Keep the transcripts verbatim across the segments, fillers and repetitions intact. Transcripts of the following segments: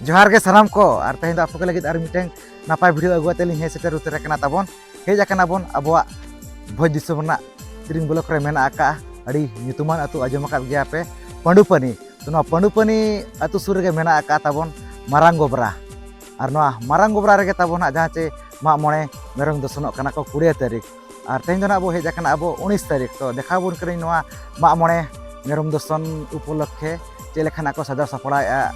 ᱡᱚᱦᱟᱨ ᱜᱮ ᱥᱟᱱᱟᱢ ᱠᱚ, ᱟᱨ ᱛᱮᱦᱮᱧ ᱫᱚ ᱟᱯᱮ ᱠᱚ ᱞᱟᱹᱜᱤᱫ ᱟᱨ ᱢᱤᱫᱴᱮᱱ ᱱᱟᱯᱟᱭ ᱵᱷᱤᱰᱤᱭᱳ ᱟᱹᱜᱩ ᱠᱟᱛᱮ ᱞᱤᱧ ᱦᱮᱡ ᱥᱮᱴᱮᱨ ᱩᱛᱟᱹᱨ ᱟᱠᱟᱱᱟ ᱛᱟᱵᱚᱱ᱾ ᱦᱮᱡ ᱟᱠᱟᱱᱟ ᱵᱚᱱ ᱟᱵᱚᱣᱟᱜ ᱵᱷᱚᱸᱡᱽ ᱫᱤᱥᱚᱢ ᱨᱮᱱᱟᱜ ᱛᱤᱨᱤᱝ ᱵᱞᱚᱠ ᱨᱮ ᱢᱮᱱᱟᱜ ᱟᱠᱟᱫᱼᱟ ᱟᱹᱰᱤ ᱧᱩᱛᱩᱢᱟᱱ ᱟᱹᱛᱩ, ᱟᱸᱡᱚᱢ ᱟᱠᱟᱫ ᱜᱮᱭᱟ ᱯᱮ, ᱯᱟᱹᱰᱩᱯᱟᱹᱱᱤ᱾ ᱛᱚ, ᱱᱚᱣᱟ ᱯᱟᱹᱰᱩᱯᱟᱹᱱᱤ ᱟᱹᱛᱩ ᱥᱩᱨ ᱨᱮᱜᱮ ᱢᱮᱱᱟᱜ ᱟᱠᱟᱫᱼᱟ ᱛᱟᱵᱚᱱ ᱢᱟᱨᱟᱝ ᱜᱚᱵᱨᱟ᱾ ᱟᱨ ᱱᱚᱣᱟ ᱢᱟᱨᱟᱝ ᱜᱚᱵᱨᱟ ᱨᱮᱜᱮ ᱛᱟᱵᱚᱱ ᱦᱟᱸᱜ ᱡᱟᱦᱟᱸ ᱪᱮ ᱢᱟᱜ ᱢᱚᱬᱮ ᱢᱮᱨᱚᱢ ᱫᱚᱥᱚᱱᱚᱜ ᱠᱟᱱᱟ ᱠᱚ ᱠᱩᱲᱤ ᱛᱟᱹᱨᱤᱠᱷ᱾ ᱟᱨ ᱛᱮᱦᱮᱧ ᱫᱚ ᱱᱟᱜ ᱵᱚ ᱦᱮᱡ ᱟᱠᱟᱱᱟ ᱟᱵᱚ ᱩᱱᱤᱥ ᱛᱟᱹᱨᱤᱠᱷ᱾ ᱛᱚ, ᱫᱮᱠᱷᱟᱣ ᱵᱚᱱ ᱠᱟᱹᱱᱟᱹᱧ ᱱᱚᱣᱟ ᱢᱟᱜ ᱢᱚᱬᱮ ᱢᱮᱨᱚᱢ ᱫᱚᱥᱚᱱ ᱩᱯᱚᱞᱚᱠᱠᱷᱮ ᱪᱮᱫ ᱞᱮᱠᱟᱱᱟᱜ ᱠᱚ ᱥᱟᱡᱟᱣ ᱥᱟᱯᱲᱟᱣᱮᱫᱼᱟ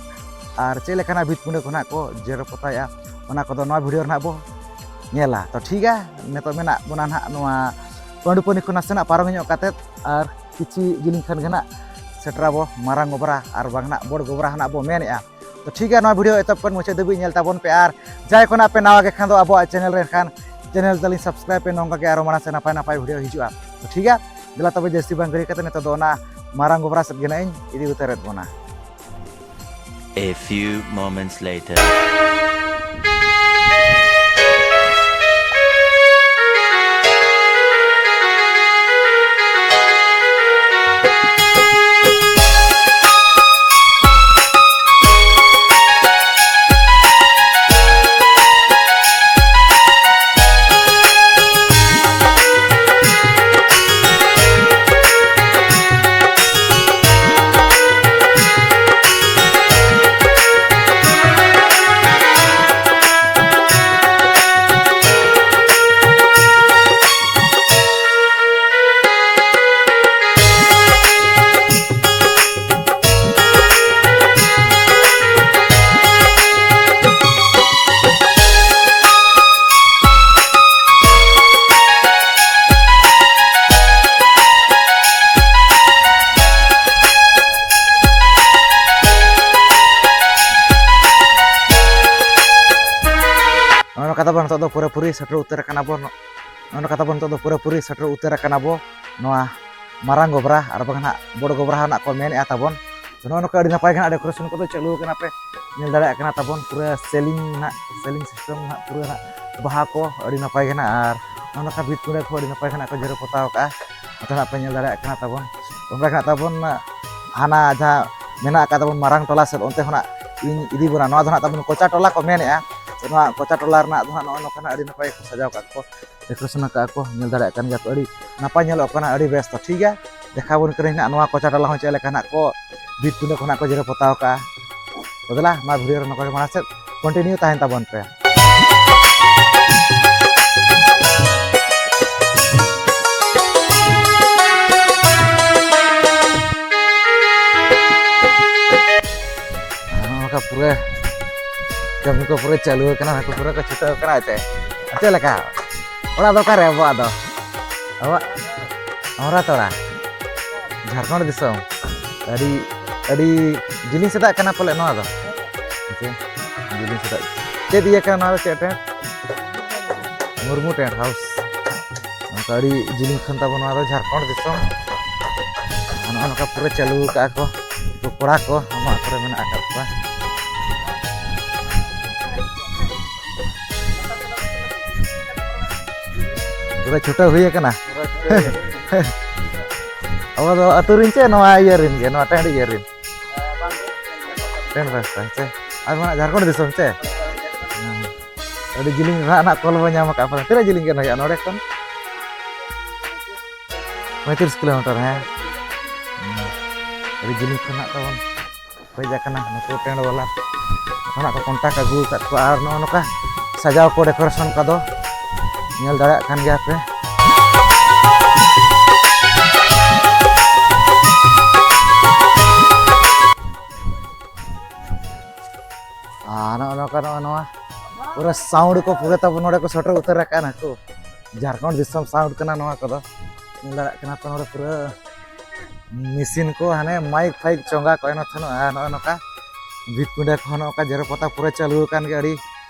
ᱟᱨ ᱪᱮᱫ ᱞᱮᱠᱟᱱᱟᱜ ᱵᱷᱤᱛ ᱯᱤᱸᱰᱟᱹ ᱠᱚ ᱱᱟᱜ ᱠᱚ ᱡᱮᱨᱮᱲ ᱯᱚᱛᱟᱣᱮᱫᱼᱟ, ᱚᱱᱟ ᱠᱚᱫᱚ ᱱᱚᱣᱟ ᱵᱷᱤᱰᱤᱭᱳ ᱨᱮ ᱱᱟᱜ ᱵᱚ ᱧᱮᱞᱟ᱾ ᱛᱚ, ᱴᱷᱤᱠ ᱜᱮᱭᱟ, ᱱᱤᱛᱚᱜ ᱢᱮᱱᱟᱜ ᱵᱚᱱᱟ ᱱᱟᱜ ᱱᱚᱣᱟ ᱯᱟᱹᱰᱩᱯᱟᱹᱱᱤ ᱠᱷᱚᱱ ᱱᱟᱥᱮᱱᱟᱜ ᱯᱟᱨᱚᱢ ᱧᱚᱜ ᱠᱟᱛᱮᱫ ᱟᱨ ᱠᱤᱪᱷᱤ ᱡᱤᱞᱤᱧ ᱠᱷᱟᱱ ᱜᱮ ᱱᱟᱜ ᱥᱮᱴᱮᱨ ᱟᱵᱚ ᱢᱟᱨᱟᱝ ᱜᱚᱵᱨᱟ ᱟᱨ ᱵᱟᱝ ᱱᱟᱜ ᱵᱚᱲ ᱜᱚᱵᱨᱟ ᱱᱟᱜ ᱵᱚ ᱢᱮᱱᱮᱫᱼᱟ᱾ ᱛᱚ, ᱴᱷᱤᱠ ᱜᱮᱭᱟ, ᱱᱚᱣᱟ ᱵᱷᱤᱰᱤᱭᱳ ᱮᱛᱚᱦᱚᱵ ᱠᱷᱚᱱ ᱢᱩᱪᱟᱹᱫ ᱫᱷᱟᱹᱵᱤᱡ ᱧᱮᱞ ᱛᱟᱵᱚᱱ ᱯᱮ, ᱟᱨ ᱡᱟᱦᱟᱸᱭ ᱠᱚ ᱱᱟᱜ ᱯᱮ ᱱᱟᱣᱟ ᱜᱮ ᱠᱷᱟᱱ ᱫᱚ ᱟᱵᱚᱣᱟᱜ ᱪᱮᱱᱮᱞ ᱨᱮ ᱠᱷᱟᱱ ᱪᱮᱱᱮᱞ ᱛᱟᱹᱞᱤᱧ ᱥᱟᱵᱥᱠᱨᱟᱭᱤᱵ ᱯᱮ, ᱱᱚᱝᱠᱟ ᱜᱮ ᱟᱨᱚ ᱢᱟᱲᱟᱝ ᱥᱮᱫ ᱱᱟᱯᱟᱭ ᱱᱟᱯᱟᱭ ᱵᱷᱤᱰᱤᱭᱳ ᱦᱤᱡᱩᱜᱼᱟ᱾ ᱛᱚ, ᱴᱷᱤᱠ ᱜᱮᱭᱟ, ᱫᱮᱞᱟ ᱛᱚᱵᱮ ᱡᱟᱹᱥᱛᱤ ᱵᱟᱝ ᱜᱷᱟᱹᱲᱤ ᱠᱟᱛᱮ ᱱᱤᱛᱚᱜ ᱫᱚ ᱚᱱᱟ ᱢᱟᱨᱟᱝ ᱜᱚᱵᱨᱟ ᱥᱮᱫ ᱜᱮ ᱱᱟᱜ ᱤᱧ ᱤᱫᱤ ᱩᱛᱟᱹᱨᱮᱫ ᱵᱚᱱᱟ᱾ A few moments later. ᱱᱚᱜᱼᱚ ᱱᱚᱝᱠᱟ ᱛᱟᱵᱚᱱ ᱱᱤᱛᱚᱜ ᱫᱚ ᱯᱩᱨᱟᱹᱯᱩᱨᱤ ᱥᱮᱴᱮᱨ ᱩᱛᱟᱹᱨ ᱟᱠᱟᱱᱟ ᱵᱚᱱ᱾ ᱱᱚᱜᱼᱚ ᱱᱚᱝᱠᱟ ᱛᱟᱵᱚᱱ ᱱᱤᱛᱚᱜ ᱫᱚ ᱯᱩᱨᱟᱹᱯᱩᱨᱤ ᱥᱮᱴᱮᱨ ᱩᱛᱟᱹᱨ ᱟᱠᱟᱱᱟ ᱵᱚ ᱱᱚᱣᱟ ᱢᱟᱨᱟᱝ ᱜᱚᱵᱨᱟ ᱟᱨ ᱵᱟᱝ ᱱᱟᱜ ᱵᱚᱲ ᱜᱚᱵᱨᱟ ᱦᱚᱸ ᱱᱟᱜ ᱠᱚ ᱢᱮᱱᱮᱫᱼᱟ ᱛᱟᱵᱚᱱ᱾ ᱛᱚ, ᱱᱚᱜᱼᱚ ᱱᱚᱝᱠᱟ ᱟᱹᱰᱤ ᱱᱟᱯᱟᱭ ᱜᱮ ᱱᱟᱜ decoration ᱠᱚᱫᱚ ᱪᱟᱹᱞᱩ ᱟᱠᱟᱱᱟ, ᱯᱮ ᱧᱮᱞ ᱫᱟᱲᱮᱭᱟᱜ ᱠᱟᱱᱟ ᱛᱟᱵᱚᱱ, ᱯᱩᱨᱟᱹ ceiling ᱱᱟᱜ, ceiling system ᱱᱟᱜ ᱯᱩᱨᱟᱹ ᱱᱟᱜ ᱵᱟᱦᱟ ᱠᱚ ᱟᱹᱰᱤ ᱱᱟᱯᱟᱭ ᱜᱮ ᱱᱟᱜ, ᱟᱨ ᱱᱚᱜᱼᱚ ᱱᱚᱝᱠᱟ ᱵᱷᱤᱛ ᱯᱤᱸᱰᱟᱹ ᱠᱚ ᱟᱹᱰᱤ ᱱᱟᱯᱟᱭ ᱜᱮ ᱱᱟᱜ ᱠᱚ ᱡᱮᱨᱮᱲ ᱯᱚᱛᱟᱣ ᱠᱟᱜᱼᱟ᱾ ᱱᱚᱛᱮ ᱱᱟᱜ ᱯᱮ ᱧᱮᱞ ᱫᱟᱲᱮᱭᱟᱜ ᱠᱟᱱᱟ ᱛᱟᱵᱚᱱ, ᱚᱱᱠᱟ ᱜᱮ ᱱᱟᱜ ᱛᱟᱵᱚᱱ ᱦᱟᱱᱟ ᱡᱟᱦᱟᱸ ᱢᱮᱱᱟᱜ ᱟᱠᱟᱫ ᱛᱟᱵᱚᱱ ᱢᱟᱨᱟᱝ ᱴᱚᱞᱟ ᱥᱮᱫ, ᱚᱱᱛᱮ ᱠᱷᱚᱱᱟᱜ ᱤᱧ ᱤᱫᱤ ᱵᱚᱱᱟ᱾ ᱱᱚᱣᱟ ᱫᱚ ᱦᱟᱸᱜ ᱛᱟᱵᱚᱱ ᱠᱚᱪᱟ ᱴᱚᱞᱟ ᱠᱚ ᱢᱮᱱᱮᱫᱼᱟ᱾ ᱛᱚ, ᱱᱚᱣᱟ ᱠᱚᱪᱟ ᱴᱚᱞᱟ ᱨᱮᱱᱟᱜ ᱫᱚ ᱦᱟᱸᱜ ᱱᱚᱜᱼᱚ ᱱᱚᱝᱠᱟᱱᱟᱜ ᱟᱹᱰᱤ ᱱᱟᱯᱟᱭ ᱠᱚ ᱥᱟᱡᱟᱣ ᱠᱟᱜ ᱠᱚ, decoration ᱟᱠᱟᱫ ᱠᱚ, ᱧᱮᱞ ᱫᱟᱲᱮᱭᱟᱜ ᱠᱟᱱ ᱜᱮᱭᱟ ᱯᱮ, ᱟᱹᱰᱤ ᱱᱟᱯᱟᱭ ᱧᱮᱞᱚᱜ ᱠᱟᱱᱟ, ᱟᱹᱰᱤ ᱵᱮᱥ᱾ ᱛᱚ ᱴᱷᱤᱠ ᱜᱮᱭᱟ, ᱫᱮᱠᱷᱟᱣ ᱵᱚᱱ ᱠᱟᱹᱱᱟᱹᱧ ᱦᱟᱸᱜ ᱱᱚᱣᱟ ᱠᱚᱪᱟ ᱴᱚᱞᱟ ᱦᱚᱸ ᱪᱮᱫ ᱞᱮᱠᱟ ᱦᱟᱸᱜ ᱠᱚ ᱵᱷᱤᱛ ᱯᱤᱸᱰᱟᱹ ᱠᱷᱚᱱᱟᱜ ᱠᱚ ᱡᱮᱨᱮᱲ ᱯᱚᱛᱟᱣ ᱠᱟᱜᱼᱟ᱾ ᱛᱚ ᱫᱮᱞᱟ, ᱱᱚᱣᱟ video ᱨᱮ ᱱᱚᱝᱠᱟ ᱜᱮ ᱢᱟᱲᱟᱝ ᱥᱮᱫ continue ᱛᱟᱦᱮᱱ ᱛᱟᱵᱚᱱ ᱯᱮ᱾ ᱱᱚᱜᱼᱚ ᱱᱚᱝᱠᱟ ᱯᱩᱨᱟᱹ ᱠᱟᱹᱢᱤ ᱠᱚ ᱯᱩᱨᱟᱹ ᱪᱟᱹᱞᱩ ᱟᱠᱟᱱᱟ, ᱦᱟᱹᱠᱩ ᱯᱩᱨᱟᱹ ᱠᱚ ᱪᱷᱩᱴᱟᱹᱣ ᱟᱠᱟᱱᱟ᱾ ᱮᱱᱛᱮ ᱪᱮᱫ ᱞᱮᱠᱟ? ᱚᱲᱟᱜ ᱫᱚ ᱚᱠᱟᱨᱮ ᱟᱵᱚᱣᱟᱜ ᱫᱚ? ᱟᱵᱚᱣᱟᱜ ᱟᱢᱨᱟᱛᱚᱲᱟ, ᱡᱷᱟᱲᱠᱷᱚᱸᱰ ᱫᱤᱥᱚᱢ᱾ ᱟᱹᱰᱤ, ᱟᱹᱰᱤ ᱡᱤᱞᱤᱧ ᱥᱮᱫᱟᱜ ᱠᱟᱱᱟ ᱯᱟᱞᱮ ᱱᱚᱣᱟ ᱫᱚ᱾ ᱦᱮᱸᱥᱮ? ᱡᱤᱞᱤᱧ ᱥᱮᱫᱟᱜ᱾ ᱪᱮᱫ ᱤᱭᱟᱹ ᱠᱟᱱᱟ ᱱᱚᱣᱟ ᱫᱚ? ᱪᱮᱫ ᱴᱮᱱᱴ? ᱢᱩᱨᱢᱩ ᱴᱮᱱᱴ ᱦᱟᱣᱩᱥ᱾ ᱱᱚᱝᱠᱟ ᱟᱹᱰᱤ ᱡᱤᱞᱤᱧ ᱠᱷᱚᱱ ᱛᱟᱵᱚ ᱱᱚᱣᱟ ᱫᱚ ᱡᱷᱟᱲᱠᱷᱚᱸᱰ ᱫᱤᱥᱚᱢ᱾ ᱟᱨ ᱱᱚᱜᱼᱚ ᱱᱚᱝᱠᱟ ᱯᱩᱨᱟᱹ ᱪᱟᱹᱞᱩ ᱟᱠᱟᱫᱼᱟ ᱠᱚ᱾ ᱩᱱᱠᱩ ᱠᱚᱲᱟ ᱠᱚ ᱟᱢᱟᱜ ᱠᱚᱨᱮ ᱢᱮᱱᱟᱜ ᱟᱠᱟᱫ ᱠᱚᱣᱟ᱾ ᱯᱩᱨᱟᱹ ᱪᱷᱩᱴᱟᱹᱣ ᱦᱩᱭ ᱟᱠᱟᱱᱟ᱾ ᱟᱵᱚ ᱫᱚ ᱟᱹᱛᱩ ᱨᱮᱱ ᱪᱮ ᱱᱚᱣᱟ ᱤᱭᱟᱹ ᱨᱮᱱ ᱜᱮ, ᱱᱚᱣᱟ ᱴᱟᱺᱰᱤ ᱤᱭᱟᱹ ᱨᱮᱱ? ᱴᱟᱺᱰᱤ ᱯᱟᱥᱴᱟ ᱦᱮᱸ ᱪᱮ? ᱟᱨ ᱢᱟ ᱡᱷᱟᱲᱠᱷᱚᱸᱰ ᱫᱤᱥᱚᱢ ᱪᱮ? ᱦᱮᱸ᱾ ᱟᱹᱰᱤ ᱡᱤᱞᱤᱧ ᱨᱮᱱᱟᱜ ᱱᱟᱜ ᱠᱚᱞ ᱵᱚᱱ ᱧᱟᱢ ᱟᱠᱟᱫ ᱯᱟᱞᱮ᱾ ᱛᱤᱱᱟᱹᱜ ᱡᱤᱞᱤᱧ ᱜᱟᱱ ᱦᱩᱭᱩᱜᱼᱟ ᱱᱚᱰᱮ ᱠᱷᱚᱱ? ᱯᱚᱸᱭᱛᱨᱤᱥ ᱠᱤᱞᱳᱢᱤᱴᱟᱨ, ᱦᱮᱸ᱾ ᱦᱩᱸ᱾ ᱟᱹᱰᱤ ᱡᱤᱞᱤᱧ ᱠᱷᱚᱱ ᱱᱟᱜ ᱛᱟᱵᱚᱱ ᱦᱮᱡ ᱟᱠᱟᱱᱟ ᱱᱩᱠᱩ ᱴᱮᱱᱴ ᱵᱟᱞᱟ᱾ ᱱᱚᱜᱼᱚ ᱱᱟ ᱠᱚ contact ᱟᱹᱜᱩ ᱟᱠᱟᱫ ᱠᱚᱣᱟ ᱟᱨ ᱱᱚᱜᱼᱚ ᱱᱚᱝᱠᱟ ᱥᱟᱡᱟᱣ ᱠᱚ, decoration ᱠᱚᱫᱚ ᱧᱮᱞ ᱫᱟᱲᱮᱭᱟᱜ ᱠᱟᱱ ᱜᱮᱭᱟ ᱯᱮ᱾ ᱟᱨ ᱱᱚᱜᱼᱚ ᱱᱚᱝᱠᱟ ᱱᱚᱜᱼᱚ ᱱᱚᱣᱟ ᱯᱩᱨᱟᱹ sound ᱠᱚ ᱯᱩᱨᱟᱹ ᱛᱟᱵᱚ ᱱᱚᱰᱮ ᱠᱚ ᱥᱮᱴᱮᱨ ᱩᱛᱟᱹᱨ ᱟᱠᱟᱱᱟ ᱠᱚ᱾ ᱡᱷᱟᱲᱠᱷᱚᱸᱰ ᱫᱤᱥᱚᱢ sound ᱠᱟᱱᱟ ᱱᱚᱣᱟ ᱠᱚᱫᱚ᱾ ᱧᱮᱞ ᱫᱟᱲᱮᱭᱟᱜ ᱠᱟᱱᱟ ᱯᱮ ᱱᱚᱰᱮ ᱯᱩᱨᱟᱹ machine ᱠᱚ, ᱦᱟᱱᱮ mic ᱯᱷᱟᱭᱤᱠ ᱪᱚᱸᱜᱟ ᱠᱚ ᱮᱱ ᱛᱟᱦᱮᱱᱚᱜᱼᱟ᱾ ᱱᱚᱜᱼᱚ ᱱᱚᱝᱠᱟ ᱵᱷᱤᱛ ᱯᱤᱸᱰᱟᱹ ᱠᱚᱦᱚᱸ ᱱᱚᱜᱼᱚ ᱱᱚᱝᱠᱟ ᱡᱮᱨᱮᱲ ᱯᱚᱛᱟᱣ ᱯᱩᱨᱟᱹ ᱪᱟᱹᱞᱩ ᱟᱠᱟᱱ ᱜᱮ᱾ ᱟᱹᱰᱤ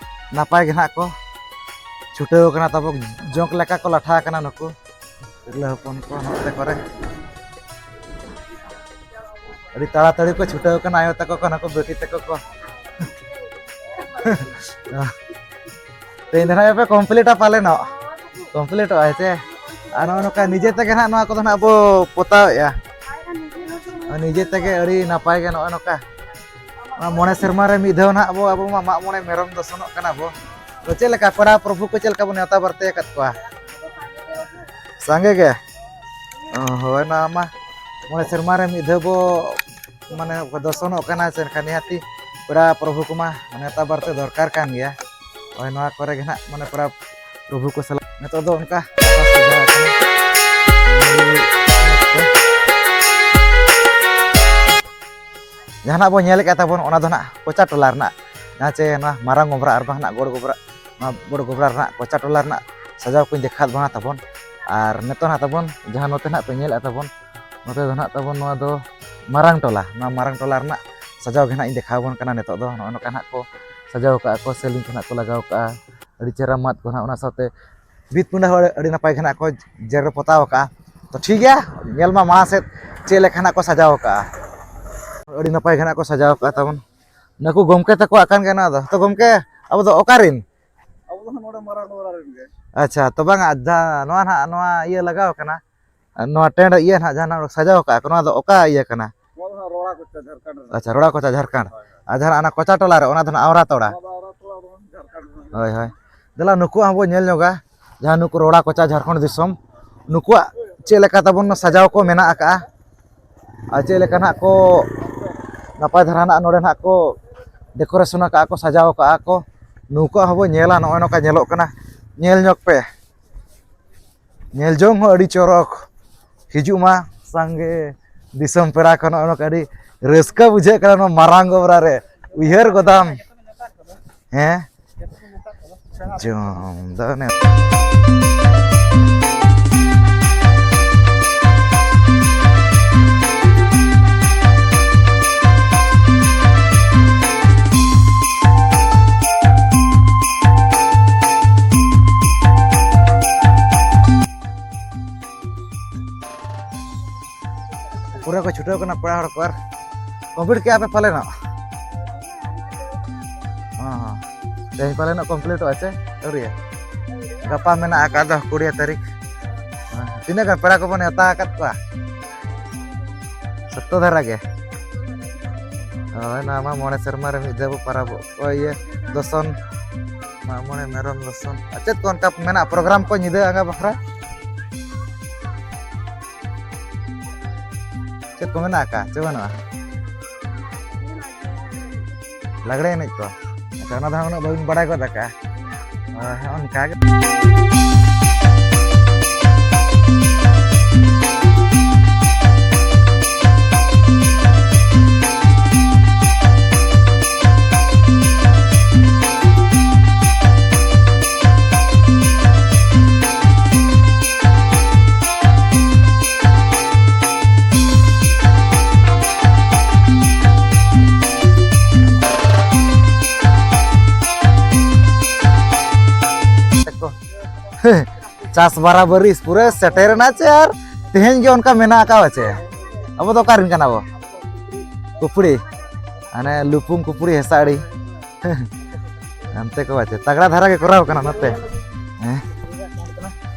ᱱᱟᱯᱟᱭ ᱜᱮ ᱱᱟᱦᱟᱜ ᱠᱚ ᱪᱷᱩᱴᱟᱹᱣ ᱠᱟᱱᱟ ᱛᱟᱵᱚ, ᱡᱚᱸᱠ ᱞᱮᱠᱟ ᱠᱚ ᱞᱟᱴᱷᱟ ᱟᱠᱟᱱᱟ ᱱᱩᱠᱩ ᱛᱤᱨᱞᱟᱹ ᱦᱚᱯᱚᱱ ᱠᱚ ᱱᱚᱛᱮ ᱠᱚᱨᱮ᱾ ᱟᱹᱰᱤ ᱛᱟᱲᱟᱛᱟᱲᱤ ᱠᱚ ᱪᱷᱩᱴᱟᱹᱣ ᱠᱟᱱᱟ ᱟᱭᱳ ᱛᱟᱠᱚ ᱠᱚ, ᱱᱩᱠᱩ ᱵᱤᱴᱤ ᱛᱟᱠᱚ ᱠᱚ᱾ ᱛᱮᱦᱮᱧ ᱫᱚ ᱱᱟᱦᱟᱜ ᱯᱮ ᱠᱚᱢᱯᱞᱤᱴᱟ ᱯᱟᱞᱮᱱᱚᱜ? ᱠᱚᱢᱯᱞᱤᱴᱚᱜᱼᱟ, ᱦᱮᱸ ᱥᱮ? ᱟᱨ ᱱᱚᱜᱼᱚ ᱱᱚᱝᱠᱟ ᱱᱤᱡᱮ ᱛᱮᱜᱮ ᱱᱟᱦᱟᱜ ᱱᱚᱣᱟ ᱠᱚᱫᱚ ᱱᱟᱦᱟᱜ ᱵᱚ ᱯᱚᱛᱟᱣᱮᱫᱼᱟ᱾ ᱱᱤᱡᱮ ᱛᱮᱜᱮ ᱟᱹᱰᱤ ᱱᱟᱯᱟᱭ ᱜᱮ ᱱᱚᱜᱼᱚ ᱱᱚᱝᱠᱟ᱾ ᱢᱚᱬᱮ ᱥᱮᱨᱢᱟ ᱨᱮ ᱢᱤᱫ ᱫᱷᱟᱣ ᱱᱟᱦᱟᱜ ᱟᱵᱚ ᱟᱵᱚ ᱢᱟ ᱢᱟᱜ ᱢᱚᱬᱮ ᱢᱮᱨᱚᱢ ᱫᱚᱥᱚᱱᱚᱜ ᱠᱟᱱᱟ ᱵᱚ᱾ ᱛᱚ ᱪᱮᱫ ᱞᱮᱠᱟ ᱯᱮᱲᱟ ᱯᱨᱚᱵᱷᱩ ᱠᱚ ᱪᱮᱫ ᱞᱮᱠᱟ ᱵᱚᱱ ᱱᱮᱣᱛᱟ ᱵᱟᱨᱛᱮ ᱟᱠᱟᱫ ᱠᱚᱣᱟ? ᱥᱟᱸᱜᱮ ᱜᱮ᱾ ᱚ, ᱦᱳᱭ, ᱱᱚᱣᱟ ᱢᱟ ᱢᱚᱬᱮ ᱥᱮᱨᱢᱟ ᱨᱮ ᱢᱤᱫ ᱫᱷᱟᱣ ᱵᱚ ᱢᱟᱱᱮ ᱫᱚᱥᱚᱱᱚᱜ ᱠᱟᱱᱟ, ᱥᱮ ᱮᱱᱠᱷᱟᱱ ᱱᱤᱦᱟᱹᱛᱤ ᱯᱮᱲᱟ ᱯᱨᱚᱵᱷᱩ ᱠᱚᱢᱟ ᱱᱮᱣᱛᱟ ᱵᱟᱨᱛᱮ ᱫᱚᱨᱠᱟᱨ ᱠᱟᱱ ᱜᱮᱭᱟ᱾ ᱦᱳᱭ, ᱱᱚᱣᱟ ᱠᱚᱨᱮ ᱜᱮ ᱱᱟᱦᱟᱜ ᱢᱟᱱᱮ ᱯᱮᱲᱟ ᱯᱨᱚᱵᱷᱩ ᱠᱚ ᱥᱟᱞᱟᱜ ᱱᱤᱛᱚᱜ ᱫᱚ ᱚᱱᱠᱟ ᱡᱟᱦᱟᱱᱟᱜ ᱵᱚᱱ ᱧᱮᱞ ᱠᱮᱫ ᱛᱟᱵᱚᱱ, ᱚᱱᱟ ᱫᱚ ᱱᱟᱜ ᱠᱚᱪᱟ ᱴᱚᱞᱟ ᱨᱮᱱᱟᱜ, ᱡᱟᱦᱟᱸ ᱪᱮ ᱱᱚᱣᱟ ᱢᱟᱨᱟᱝ ᱜᱚᱵᱨᱟ ᱟᱨ ᱵᱟᱝ ᱱᱟᱜ ᱜᱚᱲ ᱜᱚᱵᱨᱟ, ᱱᱚᱣᱟ ᱵᱚᱲ ᱜᱚᱵᱨᱟ ᱨᱮᱱᱟᱜ ᱠᱚᱪᱟ ᱴᱚᱞᱟ ᱨᱮᱱᱟᱜ ᱥᱟᱡᱟᱣ ᱠᱚᱧ ᱫᱮᱠᱷᱟᱣ ᱵᱚᱱᱟ ᱛᱟᱵᱚᱱ᱾ ᱟᱨ ᱱᱤᱛᱚᱜ ᱱᱟᱜ ᱛᱟᱵᱚᱱ ᱡᱟᱦᱟᱸ ᱱᱚᱛᱮ ᱱᱟᱜ ᱯᱮ ᱧᱮᱞᱮᱫ ᱛᱟᱵᱚᱱ, ᱱᱚᱛᱮ ᱫᱚ ᱱᱟᱜ ᱛᱟᱵᱚᱱ ᱱᱚᱣᱟ ᱫᱚ ᱢᱟᱨᱟᱝ ᱴᱚᱞᱟ᱾ ᱱᱚᱣᱟ ᱢᱟᱨᱟᱝ ᱴᱚᱞᱟ ᱨᱮᱱᱟᱜ ᱥᱟᱡᱟᱣ ᱜᱮ ᱱᱟᱜ ᱤᱧ ᱫᱮᱠᱷᱟᱣ ᱟᱵᱚᱱ ᱠᱟᱱᱟ ᱱᱤᱛᱚᱜ ᱫᱚ᱾ ᱱᱚᱜᱼᱚ ᱱᱚᱝᱠᱟ ᱱᱟᱜ ᱠᱚ ᱥᱟᱡᱟᱣ ᱠᱟᱜᱼᱟ ᱠᱚ, ᱥᱮ ᱞᱤᱧ ᱠᱚ ᱱᱟᱜ ᱠᱚ ᱞᱟᱜᱟᱣ ᱠᱟᱜᱼᱟ᱾ ᱟᱹᱰᱤ ᱪᱮᱦᱨᱟ ᱢᱟᱫ ᱠᱚ ᱱᱟᱜ, ᱚᱱᱟ ᱥᱟᱶᱛᱮ ᱵᱷᱤᱛ ᱯᱤᱸᱰᱟᱹ ᱦᱚᱸ ᱟᱹᱰᱤ ᱱᱟᱯᱟᱭ ᱜᱮ ᱱᱟᱜ ᱠᱚ ᱡᱮᱨᱮᱲ ᱯᱚᱛᱟᱣ ᱠᱟᱜᱼᱟ᱾ ᱛᱚ ᱴᱷᱤᱠ ᱜᱮᱭᱟ, ᱧᱮᱞ ᱢᱟ ᱢᱟᱲᱟᱝ ᱥᱮᱫ ᱪᱮᱫ ᱞᱮᱠᱟ ᱱᱟᱜ ᱠᱚ ᱥᱟᱡᱟᱣ ᱠᱟᱜᱼᱟ᱾ ᱟᱹᱰᱤ ᱱᱟᱯᱟᱭ ᱜᱮ ᱱᱟᱜ ᱠᱚ ᱥᱟᱡᱟᱣ ᱠᱟᱜᱼᱟ ᱛᱟᱵᱚᱱ᱾ ᱱᱩᱠᱩ ᱜᱚᱢᱠᱮ ᱛᱟᱠᱚᱣᱟᱜ ᱠᱟᱱ ᱜᱮᱭᱟ ᱱᱚᱣᱟ ᱫᱚ᱾ ᱛᱚ ᱜᱚᱢᱠᱮ, ᱟᱵᱚ ᱫᱚ ᱚᱠᱟ ᱨᱮᱱ? ᱟᱵᱚ ᱫᱚ ᱱᱚᱰᱮ ᱢᱟᱨᱟᱝ ᱰᱚᱵᱨᱟ ᱨᱮᱱ ᱜᱮ᱾ ᱟᱪᱪᱷᱟ, ᱛᱚ ᱵᱟᱝᱟ, ᱡᱟᱦᱟᱸ ᱱᱚᱣᱟ ᱱᱟᱦᱟᱜ ᱱᱚᱣᱟ ᱤᱭᱟᱹ ᱞᱟᱜᱟᱣ ᱠᱟᱱᱟ, ᱱᱚᱣᱟ ᱴᱮᱱᱰ ᱤᱭᱟᱹ ᱱᱟᱦᱟᱜ ᱡᱟᱦᱟᱸ ᱱᱟᱜ ᱥᱟᱡᱟᱣ ᱠᱟᱜᱼᱟ ᱠᱚ, ᱱᱚᱣᱟ ᱫᱚ ᱚᱠᱟ ᱤᱭᱟᱹ ᱠᱟᱱᱟ? ᱱᱚᱣᱟ ᱫᱚ ᱱᱟᱦᱟᱜ ᱨᱚᱲᱟ ᱠᱚᱪᱟ, ᱡᱷᱟᱲᱠᱷᱚᱸᱰ ᱨᱮᱱᱟᱜ᱾ ᱟᱪᱪᱷᱟ, ᱨᱚᱲᱟ ᱠᱚᱪᱟ, ᱡᱷᱟᱲᱠᱷᱚᱸᱰ᱾ ᱦᱳᱭ, ᱦᱳᱭ᱾ ᱟᱨ ᱡᱟᱦᱟᱸ ᱱᱟᱜ ᱚᱱᱟ ᱠᱚᱪᱟ ᱴᱚᱞᱟ ᱨᱮ, ᱚᱱᱟ ᱫᱚ ᱱᱟᱜ ᱟᱣᱨᱟ ᱛᱚᱲᱟ᱾ ᱱᱚᱣᱟ ᱫᱚ ᱟᱣᱨᱟ ᱛᱚᱲᱟ, ᱚᱱᱟ ᱫᱚ ᱡᱷᱟᱲᱠᱷᱚᱸᱰ ᱨᱮᱱᱟᱜ᱾ ᱦᱳᱭ, ᱦᱳᱭ᱾ ᱫᱮᱞᱟ ᱱᱩᱠᱩᱣᱟᱜ ᱦᱚᱸᱵᱚ ᱧᱮᱞ ᱧᱚᱜᱟ, ᱡᱟᱦᱟᱸ ᱱᱩᱠᱩ ᱨᱚᱲᱟ ᱠᱚᱪᱟ, ᱡᱷᱟᱲᱠᱷᱚᱸᱰ ᱫᱤᱥᱚᱢ, ᱱᱩᱠᱩᱣᱟᱜ ᱪᱮᱫ ᱞᱮᱠᱟ ᱛᱟᱵᱚᱱ ᱥᱟᱡᱟᱣ ᱠᱚ ᱢᱮᱱᱟᱜ ᱟᱠᱟᱜᱼᱟ᱾ ᱟᱨ ᱪᱮᱫ ᱞᱮᱠᱟ ᱱᱟᱜ ᱠᱚ ᱱᱟᱯᱟᱭ ᱫᱷᱟᱨᱟ ᱱᱟᱜ ᱱᱚᱰᱮ ᱱᱟᱜ ᱠᱚ decoration ᱟᱠᱟᱜᱼᱟ ᱠᱚ, ᱥᱟᱡᱟᱣ ᱟᱠᱟᱜᱼᱟ ᱠᱚ, ᱱᱩᱠᱩᱣᱟᱜ ᱦᱚᱸᱵᱚ ᱧᱮᱞᱟ᱾ ᱱᱚᱜᱼᱚᱭ ᱱᱚᱝᱠᱟ ᱧᱮᱞᱚᱜ ᱠᱟᱱᱟ, ᱧᱮᱞ ᱧᱚᱜ ᱯᱮ, ᱧᱮᱞ ᱡᱚᱝ ᱦᱚᱸ ᱟᱹᱰᱤ ᱪᱚᱨᱚᱠ᱾ ᱦᱤᱡᱩᱜ ᱢᱟ ᱥᱟᱸᱜᱮ ᱫᱤᱥᱚᱢ ᱯᱮᱲᱟ ᱠᱚ, ᱱᱚᱜᱼᱚᱭ ᱱᱚᱝᱠᱟ ᱟᱹᱰᱤ ᱨᱟᱹᱥᱠᱟᱹ ᱵᱩᱡᱷᱟᱹᱜ ᱠᱟᱱᱟ ᱱᱚᱣᱟ ᱢᱟᱨᱟᱝ ᱜᱚᱵᱨᱟ ᱨᱮ᱾ ᱩᱭᱦᱟᱹᱨ ᱜᱚᱫᱟᱢ, ᱦᱮᱸ? ᱡᱚᱢ ᱫᱚ ᱱᱮ- ᱯᱩᱨᱟᱹ ᱠᱚ ᱪᱷᱩᱴᱟᱹᱣ ᱠᱟᱱᱟ ᱯᱮᱲᱟ ᱦᱚᱲ ᱠᱚ᱾ ᱟᱨ complete ᱠᱮᱜᱼᱟ ᱯᱮ ᱯᱟᱞᱮᱱᱚᱜ? ᱦᱚᱸ, ᱦᱚᱸ᱾ ᱛᱮᱦᱮᱧ ᱯᱟᱞᱮᱱᱚᱜ completeᱚᱜᱼᱟ ᱪᱮ ᱟᱹᱣᱨᱤᱭᱟ? ᱜᱟᱯᱟ ᱢᱮᱱᱟᱜ ᱟᱠᱟᱫ ᱫᱚ ᱠᱩᱲᱤ ᱛᱟᱹᱨᱤᱠᱷ᱾ ᱦᱮᱸ, ᱛᱤᱱᱟᱹᱜ ᱜᱟᱱ ᱯᱮᱲᱟ ᱠᱚᱵᱚᱱ ᱱᱮᱣᱛᱟ ᱟᱠᱟᱫ ᱠᱚᱣᱟ? ᱥᱚᱠᱛᱚ ᱫᱷᱟᱨᱟ ᱜᱮ᱾ ᱦᱳᱭ, ᱱᱚᱣᱟ ᱢᱟ ᱢᱚᱬᱮ ᱥᱮᱨᱢᱟ ᱨᱮ ᱢᱤᱫ ᱫᱷᱟᱣ ᱵᱚ ᱯᱟᱨᱟᱵᱚᱜ, ᱳᱭ ᱤᱭᱟᱹ, ᱫᱚᱥᱚᱱ, ᱢᱟᱜ ᱢᱚᱬᱮ, ᱢᱮᱨᱚᱢ ᱫᱚᱥᱚᱱ᱾ ᱟᱨ ᱪᱮᱫ ᱠᱚ ᱚᱱᱠᱟ ᱢᱮᱱᱟᱜᱼᱟ ᱯᱨᱳᱜᱨᱟᱢ ᱠᱚ ᱧᱤᱫᱟᱹ ᱟᱸᱜᱟ ᱵᱟᱠᱷᱨᱟ? ᱪᱮᱫ ᱠᱚ ᱢᱮᱱᱟᱜ ᱟᱠᱟᱫ ᱪᱮ ᱵᱟᱹᱱᱩᱜᱼᱟ? ᱞᱟᱜᱽᱲᱮ ᱮᱱᱮᱡ ᱠᱚ? ᱟᱪᱪᱷᱟ, ᱚᱱᱟ ᱫᱚ ᱦᱟᱸᱜ ᱩᱱᱟᱹᱜ ᱵᱟᱹᱵᱤᱱ ᱵᱟᱲᱟᱭ ᱜᱚᱫ ᱟᱠᱟᱫᱼᱟ᱾ ᱦᱳᱭ, ᱦᱳᱭ, ᱚᱱᱠᱟ ᱜᱮ᱾ ᱪᱟᱥ ᱵᱟᱨᱟᱵᱟᱹᱨᱤ ᱯᱩᱨᱟᱹ ᱥᱮᱴᱮᱨᱮᱱᱟ ᱪᱮ, ᱟᱨ ᱛᱮᱦᱮᱧ ᱜᱮ ᱚᱱᱠᱟ ᱢᱮᱱᱟᱜ ᱟᱠᱟᱫ ᱪᱮ? ᱟᱵᱚ ᱫᱚ ᱚᱠᱟ ᱨᱮᱱ ᱠᱟᱱᱟ ᱵᱚ? ᱠᱩᱯᱲᱤ᱾ ᱦᱟᱱᱮ ᱞᱩᱯᱩᱝ ᱠᱩᱯᱲᱤ ᱦᱮᱸᱥᱟᱲᱤ᱾ ᱦᱟᱱᱛᱮ ᱠᱚ ᱪᱮ ᱛᱟᱜᱲᱟ ᱫᱷᱟᱨᱟ ᱜᱮ ᱠᱚᱨᱟᱣ ᱠᱟᱱᱟ ᱱᱚᱛᱮ᱾ ᱦᱮᱸ?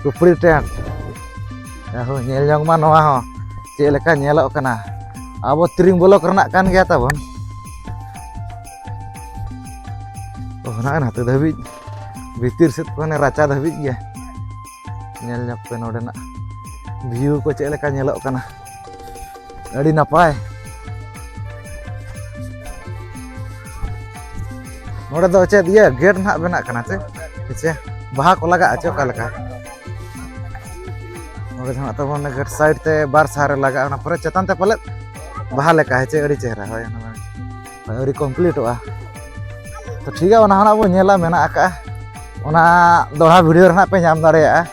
ᱠᱩᱯᱲᱤ ᱴᱮᱱᱴ᱾ ᱟᱦᱳ, ᱧᱮᱞ ᱡᱚᱝ ᱢᱟ ᱱᱚᱣᱟ ᱦᱚᱸ ᱪᱮᱫ ᱞᱮᱠᱟ ᱧᱮᱞᱚᱜ ᱠᱟᱱᱟ᱾ ᱟᱵᱚ ᱛᱤᱨᱤᱝ ᱵᱚᱞᱚᱠ ᱨᱮᱱᱟᱜ ᱠᱟᱱ ᱜᱮᱭᱟ ᱛᱟᱵᱚᱱ᱾ ᱚ, ᱱᱚᱜᱼᱚᱭ ᱱᱟᱛᱮ ᱫᱷᱟᱹᱵᱤᱡ ᱵᱷᱤᱛᱤᱨ ᱥᱮᱫ ᱠᱚ, ᱦᱟᱱᱮ ᱨᱟᱪᱟ ᱫᱷᱟᱹᱵᱤᱡ ᱜᱮ᱾ ᱧᱮᱞ ᱧᱚᱜ ᱯᱮ ᱱᱚᱰᱮᱱᱟᱜ ᱵᱷᱤᱭᱩ ᱠᱚ ᱪᱮᱫ ᱞᱮᱠᱟ ᱧᱮᱞᱚᱜ ᱠᱟᱱᱟ, ᱟᱹᱰᱤ ᱱᱟᱯᱟᱭ᱾ ᱱᱚᱰᱮ ᱫᱚ ᱪᱮᱫ ᱤᱭᱟᱹ ᱜᱮᱴ ᱱᱟᱦᱟᱜ ᱵᱮᱱᱟᱜ ᱠᱟᱱᱟ ᱪᱮ? ᱦᱮᱸᱪᱮ, ᱵᱟᱦᱟ ᱠᱚ ᱞᱟᱜᱟᱜᱼᱟ ᱪᱮ ᱚᱠᱟ ᱞᱮᱠᱟ? ᱱᱚᱰᱮ ᱫᱚ ᱱᱟᱦᱟᱜ ᱛᱟᱵᱚᱱ ᱜᱮᱴ ᱥᱟᱭᱤᱰ ᱛᱮ ᱵᱟᱨ ᱥᱟᱦᱟ ᱨᱮ ᱞᱟᱜᱟᱜᱼᱟ, ᱚᱱᱟ ᱯᱚᱨᱮ ᱪᱮᱛᱟᱱ ᱛᱮ ᱯᱟᱞᱮᱫ ᱵᱟᱦᱟ ᱞᱮᱠᱟ ᱦᱮᱸᱪᱮ, ᱟᱹᱰᱤ ᱪᱮᱦᱨᱟ᱾ ᱦᱳᱭ, ᱚᱱᱟ ᱢᱟ ᱟᱹᱣᱨᱤ ᱠᱚᱢᱯᱞᱤᱴᱚᱜᱼᱟ᱾ ᱛᱚ ᱴᱷᱤᱠ ᱜᱮᱭᱟ, ᱚᱱᱟ ᱦᱚᱸ ᱱᱟᱜ ᱵᱚᱱ ᱧᱮᱞᱟ, ᱢᱮᱱᱟᱜ ᱟᱠᱟᱜᱼᱟ᱾ ᱚᱱᱟ ᱫᱚᱦᱲᱟ ᱵᱷᱤᱰᱤᱭᱳ ᱨᱮ ᱱᱟᱜ ᱯᱮ ᱧᱟᱢ ᱫᱟᱲᱮᱭᱟᱜᱼᱟ᱾